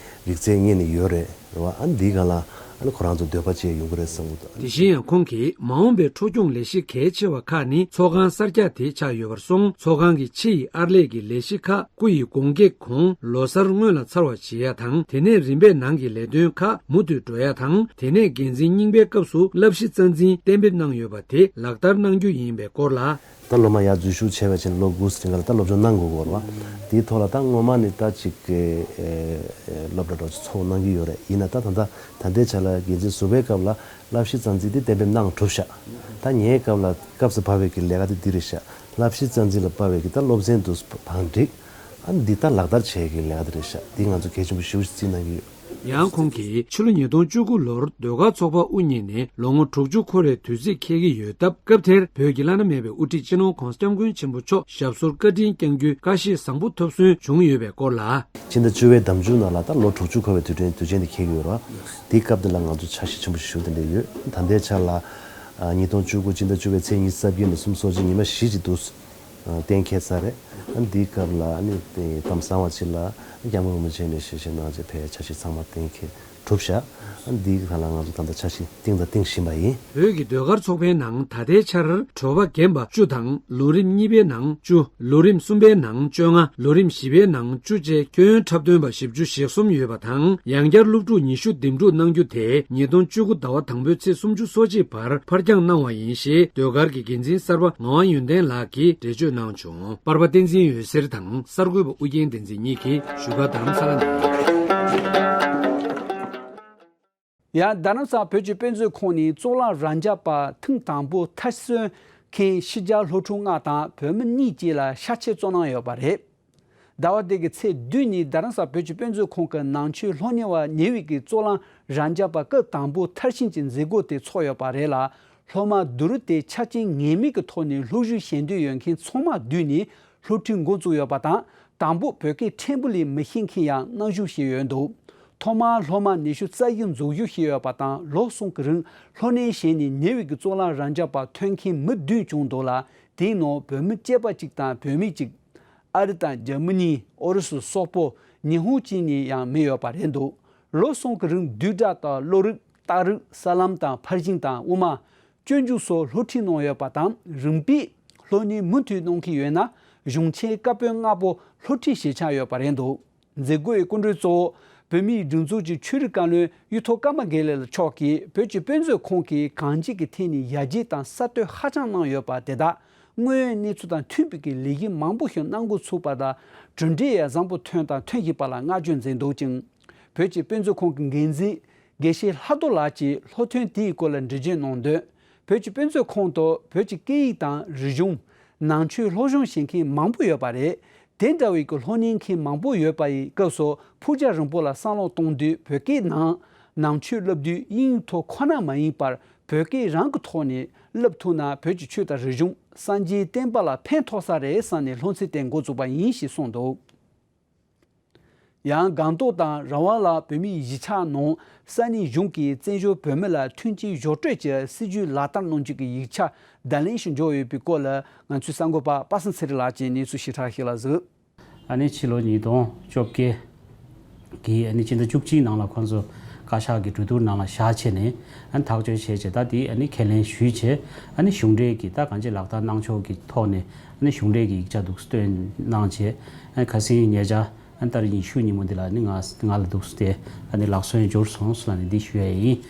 རིག་རྩལ་སྔོན་ནས་ཡོད་རེད། རེད་བ། ཨ་ནི་འདིའི་སྒང་ལ་ཨ་ནི་ཁོ་རང་ཚོ་འདོད་པ་ཅིག་ཡོང་གི་རེད་བསམ་གི་འདུག། དེ་བཞིན་ཡང་ཁོང་གིས། མ་འོངས་པའི་འཕྲོ་སྐྱོང་ལས་གཞི་གལ་ཆེ་བ་ཁག་ནི་ཚོགས་ཁང་གསར་རྒྱག་དེ་ཆགས་ཡོད་པར་སོང་། ཚོགས་ཁང་གི་ཕྱི་ཡི་ཨར་ལས་ཀྱི་ལས་གཞི་ཁག་སྐུ་ཡི་དགུང་ཀེག་གོང་ལོ་གསར་སྔོན་ལ་ཚར་བ་བྱེད་ཡ་དང་། དེ་ནས་རིམ་པས་ནང་གི་ལས་དོན་ཁག་མུ་མཐུད་འགྲོ་ཡ་དང་། དེ་ནས་འགན་འཛིན་རྙིང་པའི་སྐབས་སུ་བསླབ་གཞི་རྩ་འཛིན་གཏན་འབེབས་གནང་ཡོད་པ་དེ་ལག་བསྟར་གནང་རྒྱུ་ཡིན་པའི་སྐོར་ལ། ད་སློབ་མ་ཡར་འཛུལ་ཞུགས་བྱས་པ་བྱས་ནས་ལོ་དགུ་ཙམ་རིང་ལ་ད་སློབ་སྦྱོང་གནང་དགོས་ཀྱི་ཡོད་རེད་བ། དེའི་ཐོག་ལ་ད་སྔོན་མ་ནས་ད་ཅིག་གི་ཨེ་ཨེ་སློབ་གྲྭ་འདྲ་བོ་ཅིག་ཚོགས་གནང་གི་ཡོད་རེད། ཡིན་ན་ད་ད་ལྟ་ད་ལྟའི་ཆ་ལ་འགན་འཛིན་ཟུར་པའི་སྐབས་ལ་བསླབ་གཞི་རྩ་འཛིན་དེ་གཏན་འབེབས་གནང་གྲུབ་ཤག། ད་ངའི་སྐབས་ལ་སྐབས་སུ་བབས་པའི་གི་ལས་ཀ་དེ་འདི་རེད་ཤག། བསླབ་གཞི་རྩ་འཛིན་ལ་དཔག་པའི་གི་ད་སློབ་ཚན་དུ་བང་བསྒྲིགས། ཨ་འདི་ད་ལག་བསྟར་བྱེད་ཀྱི་ལས་ཀ་དེ་རེད་ཤག། འདི་ང་ཚོ་གལ་ཆེན་པོ་ཞེ་པོ་ཅིག་བརྩིས་གནང་གི་ཡོད། ཡང་ཁོང་གིས་ཕྱི་ལོ་ཉིས་སྟོང་བཅུ་དགུ་ལོར་ཟློས་གར་ཚོགས་པ་དབུ་བརྙེས་ནས་ལོ་ངོ་དྲུག་ཅུ་འཁོར་བའི་དུས་ཚིགས་འཁེལ་གྱི་ཡོད་སྟབས། སྐབས་དེར་བོད་ཀྱི་བླ་ན་མེད་པའི་དབུ་ཁྲིད་སྤྱི་ནོར་༸གོང་ས་༸སྐྱབས་མགོན་ཆེན་པོ་མཆོག་ཞབས་སོར་བཀའ་དྲིན་བསྐྱང་རྒྱུའི་བཀྲ་ཤིས་བཟང་པོ་ཐོབ་སོན་བྱུང་ཡོད་པའི་སྐོར་ལ། ཕྱི་ཟླ་བཅུ་པའི་ཟླ་མཇུག་ནང་ལ་ད་ལོ་དྲུག་ཅུ་འཁོར་བའི་དུས་དྲན་དུས་ཆེན་དེ་འཁེལ་གྱི་ཡོད་རེད་བ། དེའི་སྐབས་དེ་ལ་ང་ཚོ་འཆར་གཞི་ཆེན་པོ་ཞིག་དེ་འདྲ་ཡོད། ད་ལྟའི་ཆ་ལ་ཉིས་སྟོང་བཅུ་དགུ་ཕྱི་ཟླ་བཅུ་པའི་ཚེས་ཉི་ཤུ་རྩ་བརྒྱད་ནས་གསུམ་སོ་གཅིག་ཉི་མ་བཞི་ཅིག་འདུག། གཏན་འཁེལ་ཚར་རེད། ཨ་འདིའི་སྐབས་ལ་ཨ་ནི་དེ་གཏམ་བཟང་བ་ཅིག་ལ་སྐྱབས་མགོན་རིན་པོ་ཆེ་ནས་ཞལ་བཞེས་གནང་རྗེས་ཕའི་འཆར་གཞི་ཚང་མ་གཏན་འཁེལ་གྲུབ་བཞག། ཨ་འདིའི་སྒང་ལ་ང་ཚོ་ད་ལྟ་འཆར་གཞི་བཏིང་དང་བཏིང་བཞིན་པ་ཡིན། བོད་ཀྱི་ཟློས་གར་ཚོགས་པའི་ནང་ད་ལྟའི་ཆར་བྲོ་བ་རྒན་པ་བཅུ་དང་ལོ་རིམ་གཉིས་པའི་ནང་བཅུ། ལོ་རིམ་གསུམ་པའི་ནང་བཅོ་ལྔ། ལོ་རིམ་བཞི་པའི་ནང་བཅུ་བཅས་ཁྱོན་འཁྲབ་སྟོན་པ་བཞི་བཅུ་ཞེ་གསུམ་ཡོད་པ་དང་། ཡང་བསྐྱར་སློབ་ཕྲུག་ཉི་ཤུ་འདེམས་སྒྲུག་གནང་རྒྱུ་དེ་ཉིས་སྟོང་བཅུ་དགུ་ཟླ་བ་དང་པོའི་ཚེས་སུམ་ཅུ་སོ་གཅིག་བར་ཕར་འགྱངས་གནང་བ་ཡིན་ཞེས་ཟློས་གར་གྱི་འགན་འཛིན་གསར་པ་ངག་དབང་ཡོན་ཏན་ལགས་ཀྱིས་འགྲེལ་བརྗོད་གནང་བྱུང་། པར་པ་བསྟན་འཛིན་འོད་ཟེར་དང་གསར་འགོད་པ་ཨུ་རྒྱན་བསྟན་འཛིན་གཉིས་ཀྱིས་བཞུགས་སྒར་རྡ་རམ་ས་ལ་ནས། ཡང་རྡ་རམ་ས་ལ་བོད་ཀྱི་དཔེ་མཛོད་ཁང་ནས་གཙུག་ལག་རབ་འབྱམས་པ་ཐེངས་དང་པོ་མཐར་སོན་མཁན་ཕྱི་རྒྱལ་སློབ་ཕྲུག་ལྔ་དང་བོད་མི་གཉིས་བཅས་ལ་ཤ་ཆས་སྩོལ་གནང་ཡོད་པ་རེད། ཟླ་བ་འདི་གི་ཚེས་བདུན་ཉིན་རྡ་རམ་ས་བོད་ཀྱི་དཔེ་མཛོད་ཁང་གི་ནང་ཆོས་སློབ་གཉེར་བ་ཉེ་བའི་གི་གཙུག་ལག་རབ་འབྱམས་པ་སྐབས་དང་པོ་མཐར་ཕྱིན་གྱི་མཛད་སྒོ་དེ་ཚོགས་ཡོད་པ་རེད་ལ། སློབ་མ་བསྡུར་དེ་ཆ་རྐྱེན་ངེས་མེད་ཀྱི་ཐོག་ནས་སློབ་ཞུགས་བྱེད་འདོད་ཡོད་མཁན་ཚང་མ་བསྡུས་ནས་སློབ་ཁྲིད་འགོ་བཙུགས་ཡོད་པ་དང་། དང་པོ་བོད་སྐད་ཕྲན་བུ་ལས་མི་ཤེས་མཁན་ཡང་མཉམ་ཞུགས་བྱས་ཡོད་འདུག། ཐོག་མར་སློབ་མ་ཉི་ཤུ་རྩ་བཞི་འཛུལ་ཞུགས་བྱས་ཡོད་པ་དང་། ལོ་གསུམ་གྱི་རིང་སློབ་གཉེར་བྱས་ནས་ཉེ་བའི་གི་གཙུག་ལག་རབ་འབྱམས་པ་ཐོན་མཁན་མི་བདུན་བྱུང་འདུག་ལ། དེའི་ནང་བོད་མི་སྐྱེས་པ་གཅིག་དང་བུད་མེད་གཅིག། ཨ་རི་དང་འཇར་མ་ནི། ཨུ་རུ་སུ་སོག་པོ། ཉི་ཧོང་བཅས་ནས་ཡང་མི་ཡོད་པ་རེད་འདུག། ལོ་གསུམ་གྱི་རིང་བསྡུས་གྲྭ་དང་བློ་རིག་ སྟག་རི། ས་ལམ་དང་ཕར་ཕྱིན་དང་དབུ་མ། སྤྱོད་འཇུག་སོགས་སློབ་ཁྲིད་གནང་ཡོད་པ་དང་། རིམ་པས་སློབ་གཉེར་མུ་མཐུད་གནང་གི་ཡོད་ན། གཞུང་ཆེན་བཀའ་པོད་ལྔ་པོ་སློབ་ཁྲིད་ཞིབ་ཆ་ཡོད་པ་རེད་འདུག་མཛད་སྒོའི་སྐུ་མགྲོན་གཙོ་བོ་བོད་མིའི་སྒྲིག་འཛུགས་ཀྱི་ཆོས་རིག་བཀའ་བློན་གཡུ་ཐོག་ཀརྨ་དགེ་ལེགས་ལགས་མཆོག་གིས་བོད་ཀྱི་དཔེ་མཛོད་ཁང་གིས་གང་ཅི་གི་ཐད་ནས་ཡར་རྒྱས་དང་གསར་གཏོད་ཧ་ཅང་གནང་ཡོད་པ་དེ་དག་དངོས་ཡོད་གནས་ཚུལ་དང་མཐུན་པའི་གི་ལས་གཞི་མང་པོ་ཞིག་གནང་འགོ་ཚུགས་པ་དང་གྲུབ་འབྲས་ཡང་བཟང་པོ་ཐོན་དང་ཐོན་བཞིན་པ་ལ་བསྔགས་བརྗོད་མཛད་འདུག་ཅིང་། བོད་ཀྱི་དཔེ་མཛོད་ཁང་གི་འགན་འཛིན་དགེ་བཤེས་ལྷག་རྡོར་ལགས་ཀྱིས་སློབ་ཐོན་དེའི་སྐོར་ལ་འགྲེལ་བརྗོད་གནང་དོན། བོད་ཀྱི་དཔེ་མཛོད་ཁང་དུ་བོད་ཀྱི་སྐད་ཡིག་དང་རིག་གཞུང་། ནང་ཆོས་སློབ་སྦྱོང་བྱེད་མཁན་མང་པོ་ཡོད་པ་རེད། དེ་འདྲ་བའི་གི་སློབ་གཉེར་མཁན་མང་པོ་ཡོད་པ་ཡི་སྐབས་སུ་ཕུགས་རྒྱང་རིང་པོ་ལ་བསམ་བློ་གཏོང་དུས་བོད་སྐད་ནང་ནང་ཆོས་བསླབ་དུས་དབྱིན་ཡིག་ཐོག་ཁོ་ན་མ་ཡིན་པར་བོད་སྐད་རང་གི་ཐོག་ནས་བསླབ་ཐུབ་ན་བོད་ཀྱི་ཆོས་དང་རིག་གཞུང་སངས་རྒྱས་བསྟན་པ་ལ་ཕན་ཐོགས་ས་རེད་བསམ་ནས་སློབ་ཚན་དེ་འགོ་བཙུགས་པ་ཡིན་ཞེས་གསུངས་འདུག་ཡང་སྒང་ཏོག་དང་རང་དབང་ལ་བོད་མིའི་གཞིས་ཆགས་ནང་ས་གནས་གཞུང་གིས་བཙན་བྱོལ་བོད་མི་ལ་མཐུན་རྐྱེན་སྦྱོར་སྤྲོད་ཀྱི་སྲིད་ཇུས་ལག་བསྟར་གནང་རྒྱུ་གི་ཡིག་ཆ་བརྡ་ལན་ཞིག་འབྱོར་ཡོད་པའི་སྐོར་ལ་ང་ཚོའི་གསར་འགོད་པ་པ་སངས་ཚེ་རིང་ལགས་ཀྱིས་གནས་ཚུལ་ཞིབ་ཕྲ་ཞིག་ལ་གཟིགས། ཨ་ནི་ཕྱི་ལོ་ཉིས་སྟོང་བཅོ་བརྒྱད་ཀྱི་ཨ་ནི་སྤྱི་ཟླ་བཅུ་གཅིག་ནང་ལ་ཁོང་ཚོ་བཀའ་ཤག་གི་གྲོས་བསྡུར་ནང་ལ་བཞག་བྱས་ནས་ཨ་ནི་ཐག་གཅོད་བྱས་བྱས་ད་དེ་ཨ་ནི་ཁས་ལེན་ཞུས་བྱས་ཨ་ནི་གཞུང་འབྲེལ་གྱི་ད་གང་ཅི་ལག་བསྟར་གནང་ཕྱོགས་ཀྱི་ཐོག་ནས་ཨ་ནི་གཞུང་འབྲེལ་གྱི་ཡིག་ཆ་འདུག་སེ་བཏོན་གནང་བྱས་ཨ་ནི་ཁ་སང་ཉེ་ཆར་ཨ་ནི་ཏ་རིག་ཉི་ཤུ་ཉིན་མོ་འདི་ལ་ཨ་ནི་ང་ང་ལ་འདུག་སེ་དེ་ཨ་ནི་ལག་སོན་འབྱོར་སོང་ཟེར་ལ་ནི་འདི་ཞུ་ཡ་ཡིན།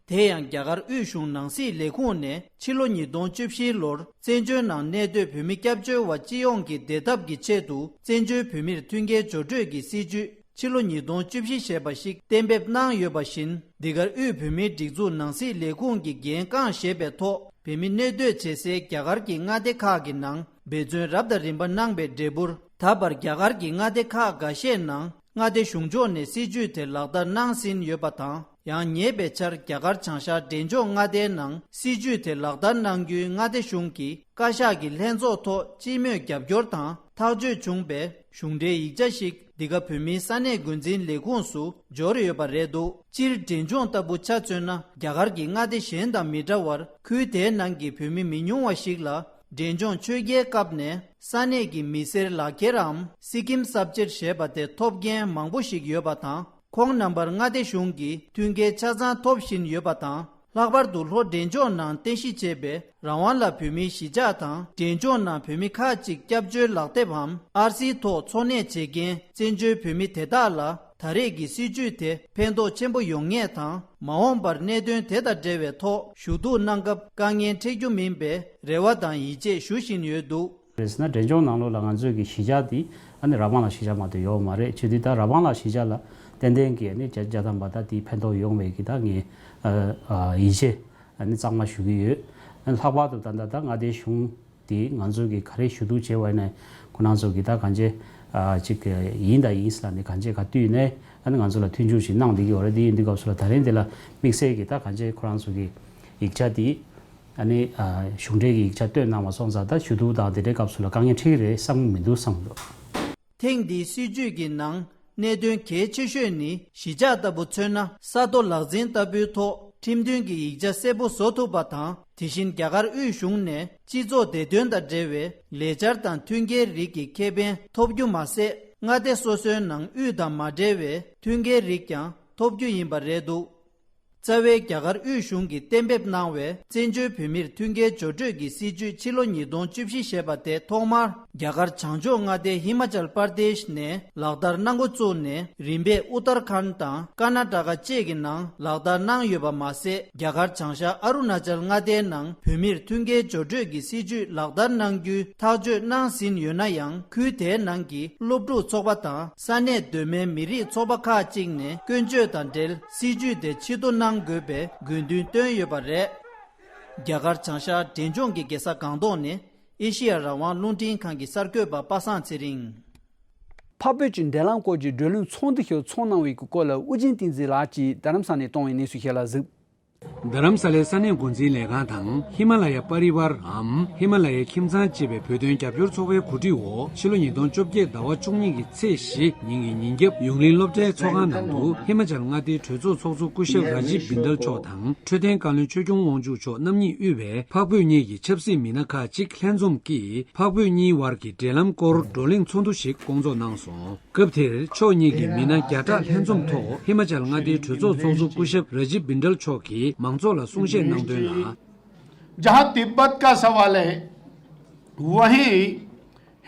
དེ་ཡང་རྒྱ་གར་དབུས་གཞུང་ནང་སྲིད་ལས་ཁུངས་ནས་ཕྱི་ལོ་ཉིས་སྟོང་བཅུ་བཞི་ལོར་བཙན་བྱོལ་ནང་གནས་སྡོད་བོད་མི་སྐྱབས་བཅོལ་བ་སྤྱི་ཡོངས་ཀྱི་བདེ་ཐབས་ཀྱི་ཆེད་དུ་བཙན་བྱོལ་བོད་མིར་མཐུན་རྐྱེན་སྦྱོར་སྤྲོད་ཀྱི་སྲིད་ཇུས་ཕྱི་ལོ་ཉིས་སྟོང་བཅུ་བཞི་ཞེས་པ་ཞིག་གཏན་འབེབས་གནང་ཡོད་པ་བཞིན། འདི་གར་དབུས་བོད་མིའི་སྒྲིག་འཛུགས་ནང་སྲིད་ལས་ཁུངས་ཀྱིས་འགན་རྐང་བཞེས་པའི་ཐོག་བོད་མི་གནས་སྡོད་བྱེད་སའི་རྒྱ་གར་གྱི་མངའ་སྡེ་ཁག་གི་ནང་འབད་བརྩོན་རབ་དང་རིམ་པ་གནང་པའི་འབྲས་བུར། ད་བར་རྒྱ་གར་གྱི་མངའ་སྡེ་ཁག་འགའ་ཤས་ནང་མངའ་སྡེ་གཞུང་ཕྱོགས་ནས་སྲིད་ཇུས་དེ་ལག་བསྟར་གནང་ཟིན་ཡོད་པ་དང་། ཡང་ཉེ་བའི་ཆར་རྒྱ་གར་བྱང་ཤར་འབྲས་ལྗོངས་མངའ་སྡེའི་ནང་སྲིད་ཇུས་དེ་ལག་བསྟར་གནང་རྒྱུའི་མངའ་སྡེ་གཞུང་གི་བཀའ་ཤག་གི་ལྷན་ཚོགས་ཐོག་སྤྱི་མོས་རྒྱབ་སྐྱོར་དང་ཐག་གཅོད་བྱུང་བའི་གཞུང་འབྲེལ་ཡིག་ཆ་ཞིག་འདི་ག་བོད་མིའི་ས་གནས་འགོ་འཛིན་ལས་ཁུངས་སུ་འབྱོར་ཡོད་པ་རེད་འདུག་སྤྱིར་འབྲས་ལྗོངས་ལྟ་བུ་ཆ་མཚོན་ན་རྒྱ་གར་གྱི་མངའ་སྡེ་གཞན་དང་མི་འདྲ་བར་ཁུལ་དེའི་ནང་གི་བོད་མི་མི་ཉུང་བ་ཞིག་ལ་འབྲས་ལྗོངས་ཆོས་རྒྱལ་སྐབས་ནས་ས་གནས་ཀྱི་མི་སེར་ལག་འཁྱེར་རམ་སི་ཀིམ་གསར་བརྗེ་ཞེས་པ་དེ་ཐོབ་མཁན་མང་པོ་ཞིག་ཡོད་པ་དང་། ཁོང་རྣམ་པར་མངའ་སྡེ་གཞུང་གིས་མཐུན་རྐྱེན་ཆ་ཚང་ཐོབ་བཞིན་ཡོད་པ་དང་། ལྷག་པར་དུ་ལྷོ་འབྲས་ལྗོངས་ནང་རྟེན་གཞི་བྱས་པའི་རང་དབང་ལ་བོད་མིའི་གཞིས་ཆགས་དང་འབྲས་ལྗོངས་ནང་བོད་མི་ཁག་ཅིག་སྐྱབས་བཅོལ་ལག་དེབ་བམ་ཨར་སིའི་ཐོག་འཚོ་གནས་བྱེད་མཁན་བཙན་བྱོལ་བོད་མི་དེ་དག་ལ་ད་རེས་ཀྱི་སྲིད་ཇུས་དེ་ཕན་ཐོགས་ཆེན་པོ་ཡོང་ངེས་དང་། མ་འོངས་པར་གནད་དོན་དེ་དང་འབྲེལ་བའི་ཐོག་ཞུ་གཏུག་གནང་སྐབས་དཀའ་ངལ་འཕྲད་རྒྱུ་མིན་པའི་རེ་བ་དང་ཡིད་ཆེས་ཞུ་བཞིན་ཡོད་འདུག་རེད་ཟེར་ན་འབྲས་ལྗོངས་ནང་ལོགས་ལ་ང་ཚོའི་གི་གཞིས་ཆགས་འདི་ཨ་ནི་ར་བང་ལ་གཞིས་ཆགས་མ་གཏོགས་ཡོད་མ་རེད། བྱས་དུས་ད་ར་བང་ལ་གཞིས་ཆགས་ལ་ཏན་ཏན་གྱི་ཨ་ནི་བཅའ་བཅའ་དམ་པ་ད་དེའི་ཕན་ཐོགས་ཡོང་བའི་གི་ད་ངས་ཨ་ཨ་ཡིད་ཆེས་ཨ་ནི་གཙང་མ་ཞུ་གི་ཡོད། ཨ་ནི་ལྷག་པར་དུ་ད་ད་ད་མངའ་སྡེའི་གཞུང་དེ་ང་ཚོའི་གི་ག་རེ་ཞུ་གཏུག་བྱས་པ་ཡིན་ན་ཁོ་རང་ཚོ་གི་ད་གང་ཅི་ཨ་ཅིག་ཡིན་ད་ཡིན་ཟེར་ལ་ནི་གང་ཅི་ག་དུས་ནས་ཨ་ནི་ང་ཚོ་ལ་མཐུན་འགྱུར་ཞིག་གནང་བསྡད་ཀྱི་ཡོད་རེད། དེ་ཡིན་དུས་སྐབས་སུ་ལ་ད་རིང་འདི་ལ་དམིགས་བསལ་གྱི་ད་གང་ཅི་ཁོ་རང་ཚོ་གི་ཡིག་ཆ་དེ། ཨ་ནི་ཨ་གཞུང་འབྲེལ་གྱི་ཡིག་ཆ་བཏོན་གནང་བ་སོང་ཙང་ད་ཞུ་གཏུག་དང་དེ་འདྲའི་སྐབས་སུ་ལ་དཀའ་ངལ་འཕྲད་ཀྱི་རེད་བསམ་གྱི་མི་འདུག་བསམ་གྱི་འདུག་ཐེངས་འདིའི་སྲིད་ཇུས་ཀྱི་ནང་གནད་དོན་གལ་ཆེ་ཤོས་ནི་གཞིས་ཆགས་ལྟ་བུ་མཚོན་ན་ས་རྡོ་ལག་འཛིན་ལྟ་བུའི་ཐོག་ཁྲིམས་མཐུན་གྱི་ཡིག་ཆ་གསལ་པོ་བཟོ་ཐུབ་པ་དང་། དེ་བཞིན་རྒྱ་གར་དབུས་གཞུང་ནས་སྤྱི་ཚོགས་བདེ་དོན་དང་འབྲེལ་བའི་ལས་འཆར་དང་མཐུན་རྐྱེན་རིགས་ཀྱི་ཁེ་ཕན་ཐོབ་རྒྱུ་མ་ཟད། མངའ་སྡེ་སོ་སོའི་ནང་དབུས་དང་མ་འབྲེལ་བའི་མཐུན་རྐྱེན་རིགས་ཀྱང་ཐོབ་རྒྱུ་ཡིན་པ་རེད་འདུག་རྩ་བའི་རྒྱ་གར་དབུས་གཞུང་གིས་གཏན་འབེབས་གནང་བའི་བཙན་བྱོལ་བོད་མིར་མཐུན་རྐྱེན་སྦྱོར་སྤྲོད་ཀྱི་སྲིད་ཇུས་ཕྱི་ལོ་ཉིས་སྟོང་བཅུ་བཞི་ཞེས་པ་དེ་ཐོག་མར་རྒྱ་གར་བྱང་ཕྱོགས་མངའ་སྡེ་ཧི་མ་ཅལ་པར་དེཤ་ནས་ལག་བསྟར་གནང་འགོ་བཙུགས་ནས་རིམ་པས་ཨུ་ཏར་ཁཱན་དང་ཀར་ན་ཊ་ཀ་བཅས་ཀྱི་ནང་ལག་བསྟར་གནང་ཡོད་པ་མ་ཟད། རྒྱ་གར་བྱང་ཤར་ཨ་རུ་ན་ཅལ་མངའ་སྡེའི་ནང་བོད་མིར་མཐུན་རྐྱེན་སྦྱོར་སྤྲོད་ཀྱི་སྲིད་ཇུས་ལག་བསྟར་གནང་རྒྱུའི་ཐག་གཅོད་གནང་ཟིན་ཡོད་ན་ཡང་། ཁུལ་དེའི་ནང་གི་སློབ་ཕྲུག་ཚོགས་པ་དང་ས་གནས་གདོད་མའི་མི་རིགས་ཚོགས་པ་ཁག་ཅིག་ནས་སྐྱོན་བརྗོད་དང་འབྲེལ་སྲིད་ཇུས་དེ་ཕྱིར་བསྡུ་གནང་དགོས་པའི་དགོས་འདུན་བཏོན་ཡོད་པ་རེད། རྒྱ་གར་བྱང་ཤར་འབྲས་ལྗོངས་ཀྱི་རྒྱལ་ས་སྒང་ཏོག་ནས་ཨེ་ཤེ་ཡ་རང་དབང་རླུང་འཕྲིན་ཁང་གི་གསར་འགོད་པ་པ་སངས་ཚེ་རིང་། འཕགས་བོད་ཀྱི་འབྲེལ་ལམ་སྐོར་གྱི་བགྲོ་གླེང་ཚོགས་འདུ་ཞིག་ཚོགས་གནང་བའི་སྐོར་ལ་ཨུ་རྒྱན་བསྟན་འཛིན་ལགས་ཀྱིས་རྡ་རམ་ས་ནས་བཏང་བའི་གནས་ཚུལ་ཞིག་ལ་གཟིགས། རྡ་རམ་ས་ལའི་ས་གནས་འགོ་འཛིན་ལས་ཁང་དང་ཧི་མ་ལ་ཡ་པ་རི་ཝར་འམ་ཧི་མ་ལ་ཡའི་ཁྱིམ་ཚང་ཅེས་པའི་བོད་དོན་རྒྱབ་སྐྱོར་ཚོགས་པའི་གོ་སྒྲིག་འོག་ཕྱི་ལོ་ཉིས་སྟོང་བཅོ་བརྒྱད་ཟླ་བ་བཅུ་གཉིས་ཀྱི་ཚེས་བཞི་ཉིན་གྱི་ཉིན་རྒྱབ་ཡུང་ལིན་སློབ་གྲྭའི་ཚོགས་ཁང་ནང་དུ་ཧི་མ་ཅལ་མངའ་སྡེའི་གྲོས་ཚོགས་ཚོགས་གཙོ་སྐུ་ཞབས་ར་ཇིབ་བིན་དལ་མཆོག་དང་འཕྲོད་བསྟེན་བཀའ་བློན་ཆོས་སྐྱོང་དབང་ཕྱུག་མཆོག་རྣམ་གཉིས་དབུས་པའི་འཕགས་བོད་གཉིས་ཀྱི་ཆབ་སྲིད་མི་སྣ་ཁག་ཅིག་ལྷན་འཛོམས་ཀྱིས་འཕགས་བོད་གཉིས་དབར་གྱི་འབྲེལ་ལམ་སྐོར་བགྲོ་གླེང་ཚོགས་འདུ་ཞིག་བསྐོང་ཚོགས་གནང་སོང་། སྐབས་དེར་ཕྱོགས་གཉིས་ཀྱི་མི་སྣ་བརྒྱ་ཕྲག་ལྷན་འཛོམས་ཐོག་ཧི་མ་ཅལ་མངའ་སྡེའི་གྲོས་ཚོགས་ཚོགས་གཙོ་སྐུ་ཞབས་ར་ཇིབ་བིན་དལ་མཆོག་གིས་མང་ཚོགས་ལ་གསུང་བཤད་གནང་དོན་ལ། जहां तिब्बत का सवाल है, वहीं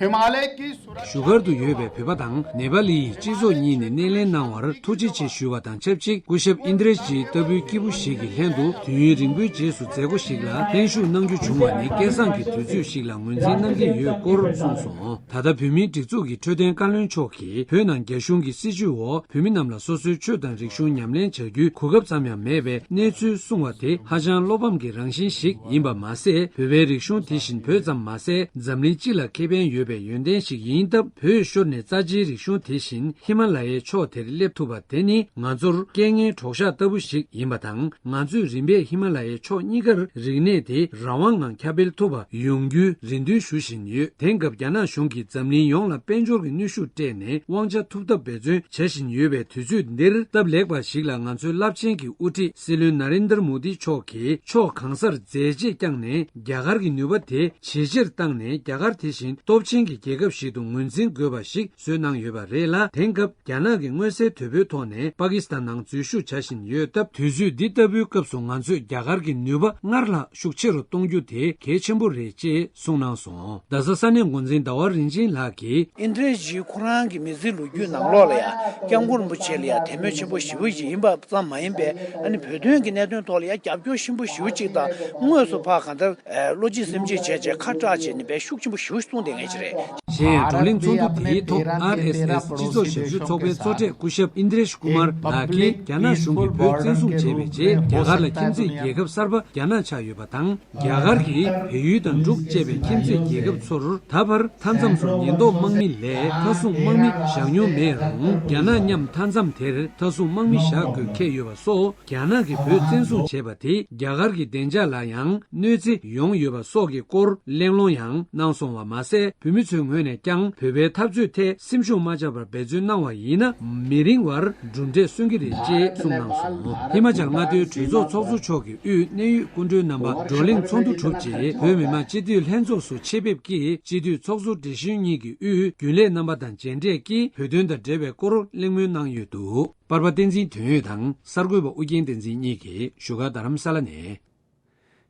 हिमालय की सुरक्षा བཞུགས་སྒར་དུ་ཡོད་པའི་བོད་པ་དང་ནེ་པ་ལི་ཡི་སྤྱི་ཚོགས་གཉིས་ནས་སྣེ་ལེན་གནང་བར་ཐུགས་རྗེ་ཆེ་ཞུ་བ་དང་ཆབས་ཅིག་སྐུ་ཞབས་ཨིན་དྲེས་ཇི་ལྟ་བུའི་སྐྱེས་བུ་ཞིག་གི་ལྷན་དུ་དུས་ཡུན་རིང་པོའི་རྗེས་སུ་མཛད་སྒོ་ཞིག་ལ་ལྷན་ཞུགས་གནང་རྒྱུ་བྱུང་བ་ནི་སྐལ་བཟང་གི་དུས་ཚོད་ཞིག་ལ་ངོས་འཛིན་གནང་གི་ཡོད་སྐོར་གསུངས་སོང་། ད་ལྟ་བོད་མིའི་སྒྲིག་འཛུགས་ཀྱི་འཕྲོད་བསྟེན་བཀའ་བློན་མཆོག་གིས་བོད་ནང་རྒྱ་གཞུང་གི་སྲིད་བྱུས་འོག་བོད་མི་རྣམས་ལ་སོ་སོའི་ཆོས་དང་རིག་གཞུང་ཉམས་ལེན་བྱ་རྒྱུའི་གོ་སྐབས་ཙམ་ཡང་མེད་པའི་གནས་ཚུལ་གསུངས་བ་དེ་ཧ་ཅང་བློ་ཕམ་གྱི་རང་བཞིན་ཞིག་ཡིན་པ་མ་ཟད། བོད་པའི་རིག་གཞུང་དེ་བཞིན་བོད་ཙམ་མ་ཟད་འཛམ་གླིང་སྤྱི་ལ་ཁེ་ཕན་ཡོད་པའི་ཡོན་ཏན་ཞིག་ཡིན་སྟབས། བོད་ཤོར་ནས་རྩ་ཆེའི་རིག་གཞུང་དེ་བཞིན་ཧི་མ་ལ་ཡའི་ཕྱོགས་དེར་སླེབས་ཐུབ་པ་དེ་ནི་ང་ཚོར་རྐྱེན་ངན་གྲོགས་ཤག་ལྟ་བུ་ཞིག་ཡིན་པ་དང་། ང་ཚོས་རིམ་པས་ཧི་མ་ལ་ཡའི་ཕྱོགས་གཉིས་ཀར་རིག་གནས་དེ་རང་དབང་ངང་ཁྱབ་སྤེལ་ཐུབ་པ་ཡོང་རྒྱུའི་རེ་འདུན་ཞུ་བཞིན་ཡོད། དེང་སྐབས་རྒྱ་ནག་གཞུང་གིས་འཛམ་གླིང་ཡོངས་ལ་དཔལ་འབྱོར་གྱི་གནོན་ཤུགས་སྤྲད་ནས་དབང་ཆ་ཐུབ་ཐབས་འབད་བརྩོན་བྱ་བཞིན་ཡོད་པའི་དུས་ཚོད་འདིར། སྟབས་ལེགས་པ་ཞིག་ལ་ང་ཚོའི་རླབས་ཆེན་གྱི་དབུ་ཁྲིད་སྲིད་བློན་ན་རེན་དར་མོ་དི་མཆོག་གིས་ཕྱོགས་གང་སར་མཛད་རྗེས་བསྐྱངས་ནས། རྒྱ་གར་གྱི་ནུས་པ་དེ་ཇེ་ཆེར་བཏང་ནས། རྒྱ་གར་དེ་བཞིན་སྟོབས་ཆེན་གྱི་རྒྱལ་ཁབ་ཞིག་ཏུ་ངོས་འཛིན་དགོས་པ་ཞིག་བཟོས་གནང་ཡོད་པ་རེད་ལ། དེང་སྐབས་རྒྱ་ནག་གིས་མངོན་གསལ་དོད་པོའི་ཐོག་ནས་པ་ཀི་སི་ཐན་ནང་འཛུལ་ཞུགས་བྱ་བཞིན་ཡོད་སྟབས། དུས་ཚོད་འདི་ལྟ་བུའི་སྐབས་སུ་ང་ཚོས་རྒྱ་གར་གྱི་ནུས་པ་སྔར་ལྷག་ཤུགས་ཆེ་རུ་གཏོང་རྒྱུ་དེ་གལ་ཆེན་པོ་རེད་ཅེས་གསུངས་གནང་སོང་། རྡ་ས་ས་གནས་འགོ་འཛིན་ཟླ་བ་རིན་ཆེན་ལགས་ཀྱིས། ཨིན་དྲེས་ཇི་ཁོ་རང་གི་མི་ཚེའི་ལོ་རྒྱུས་ནང་ལོགས་ལ་ཡང་སྐྱབས་མགོན་རིན་པོ་ཆེ་ལ་ཡང་དད་མོས་ཆེན་པོ་ཞེ་པོ་ཞིག་ཡིན་པ་ཙམ་མ་ཡིན་པས། ཨ་ནི་བོད་དོན་གྱི་གནད་དོན་ཐོག་ལ་ཡང་རྒྱབ་སྐྱོར་ཆེན་པོ་ཞེ་པོ་ཅིག་དང་། དངོས་སུ་ཕར་གང་ལྟར་བློ་སྐྱེད་སེམས་སྐྱེད་བྱས་བྱས་ཁ་བཀྲག་བྱས་ནས་དཔེ་ཤུགས་ཆེན་པོ་ཞེ་པོ་གསུངས་བསྡད་མཁན་ཞིག་རེད། གཞན་ཡང་བགྲོ་གླེང་ཚོགས་འདུ་དེའི་ཐོག་ཨར་ཨེས་ཨེས་སྤྱི་ཚོགས་ཞབས་ཞུ་ཚོགས་པའི་གཙོ་གྲས་སྐུ་ཞབས་ཨིན་དྲེས་ཀུ་མར་ལགས་ཀྱིས། རྒྱ་ནག་གཞུང་གིས་བོད་བཙན་བཟུང་བྱས་པའི་རྗེས། རྒྱ་གར་ལ་ཁྱིམ་མཚེས་རྒྱལ་ཁབ་གསར་པ་རྒྱ་ནག་ཆགས་ཡོད་པ་དང་། རྒྱ་གར་གྱིས་བལ་ཡུལ་དང་འབྲུག་བཅས་པའི་ཁྱིམ་མཚེས་རྒྱལ་ཁབ་ཚོར་ད་བར་མཐའ་མཚམས་སུ་ཉེན་རྟོག་དམག་མི་ལས་མཐའ་སྲུང་དམག་མི་བཞག་མྱོང་མེད་རུང་། རྒྱ་ནག་མཉམ་མཐའ་མཚམས་དེར་མཐའ་སྲུང་དམག་མི་བཞག་དགོས་འཁེལ་ཡོད་པ་སོགས། རྒྱ་ནག་གིས་བོད་བཙན་བཟུང་བྱས་པ་དེས་རྒྱ་གར་གྱི་བདེ་འཇགས་ལ་ཡང་གནོད་འཚེ་ཡོང་ཡོད་པ་སོགས་ཀྱི་སྐོར་གླེང་སློང་ཡང་གནང་སོང་བ་མ་ཟད། བོད་མི་ཚོའི་ངོས་ནས་ཀྱང་བོད་པའི་འཐབ་རྩོད་ཐད་སེམས་ཤུགས་མ་ཆག་པར་འབད་བརྩོན་གནང་བ་ཡིན་ན། མི་རིང་བར་གྲུབ་འབྲས་སོན་གྱི་རེད་ཅེས་གསུངས་གནང་སོང་། ཧི་མ་ཅལ་མངའ་སྡེའི་གྲོས་ཚོགས་ཚོགས་གཙོ་མཆོག་གིས་དབུས་གནད་ཡོད་སྐུ་མགྲོན་རྣམ་པ་བགྲོ་གླེང་ཚོགས་འདུ་གྲུབ་རྗེས། བོད་མི་མང་སྤྱི་འཐུས་ལྷན་ཚོགས་སུ་ཆེད་ཕེབས་ཀྱིས་སྤྱི་འཐུས་ཚོགས་གཙོ་བགྲེས་གཞོན་གཉིས་ཀྱི་དབུས་རྒྱུན་ལས་རྣམ་པ་དང་མཇལ་འཕྲད་ཀྱིས་བོད་དོན་དང་འབྲེལ་བའི་སྐོར་གླེང་མོལ་གནང་ཡོད་འདུག་པར་པ་བསྟན་འཛིན་དོན་ཡོད་དང་གསར་འགོད་པ་ཨུ་རྒྱན་བསྟན་འཛིན་གཉིས་ཀྱིས་བཞུགས་སྒར་རྡ་རམ་ས་ལ་ནས།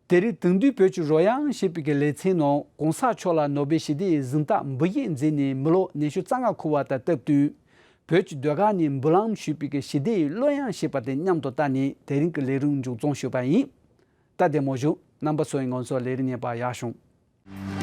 དེ་རིང་དེང་དུས་བོད་ཀྱི་རོལ་དབྱངས་ཞེས་པའི་གི་ལེ་ཚན་ནང་གོང་ས་མཆོག་ལ་ནོ་སྦེལ་ཞི་བདེའི་གཟེངས་རྟགས་འབུལ་ཡས་མཛད་ནས་མི་ལོ་ཉི་ཤུ་རྩ་ལྔ་འཁོར་བ་དང་སྟབས་བསྟུན། བོད་ཀྱི་ཟློས་གར་ནས་འབུལ་ལམ་ཞུས་པའི་གི་ཞི་བདེའི་གླུ་དབྱངས་ཞེས་པ་དེ་མཉམ་དུ་བཏང་ནས་དེ་རིང་གི་ལས་རིམ་མཇུག་རྫོང་ཞུས་པ་ཡིན། ད་བདེ་མོ་བཞུགས། རྣམ་པ་ཚོ་ཡིས་ང་ཚོའི་ལས་རིམ་གཉིས་པ་ཡར་སོང་།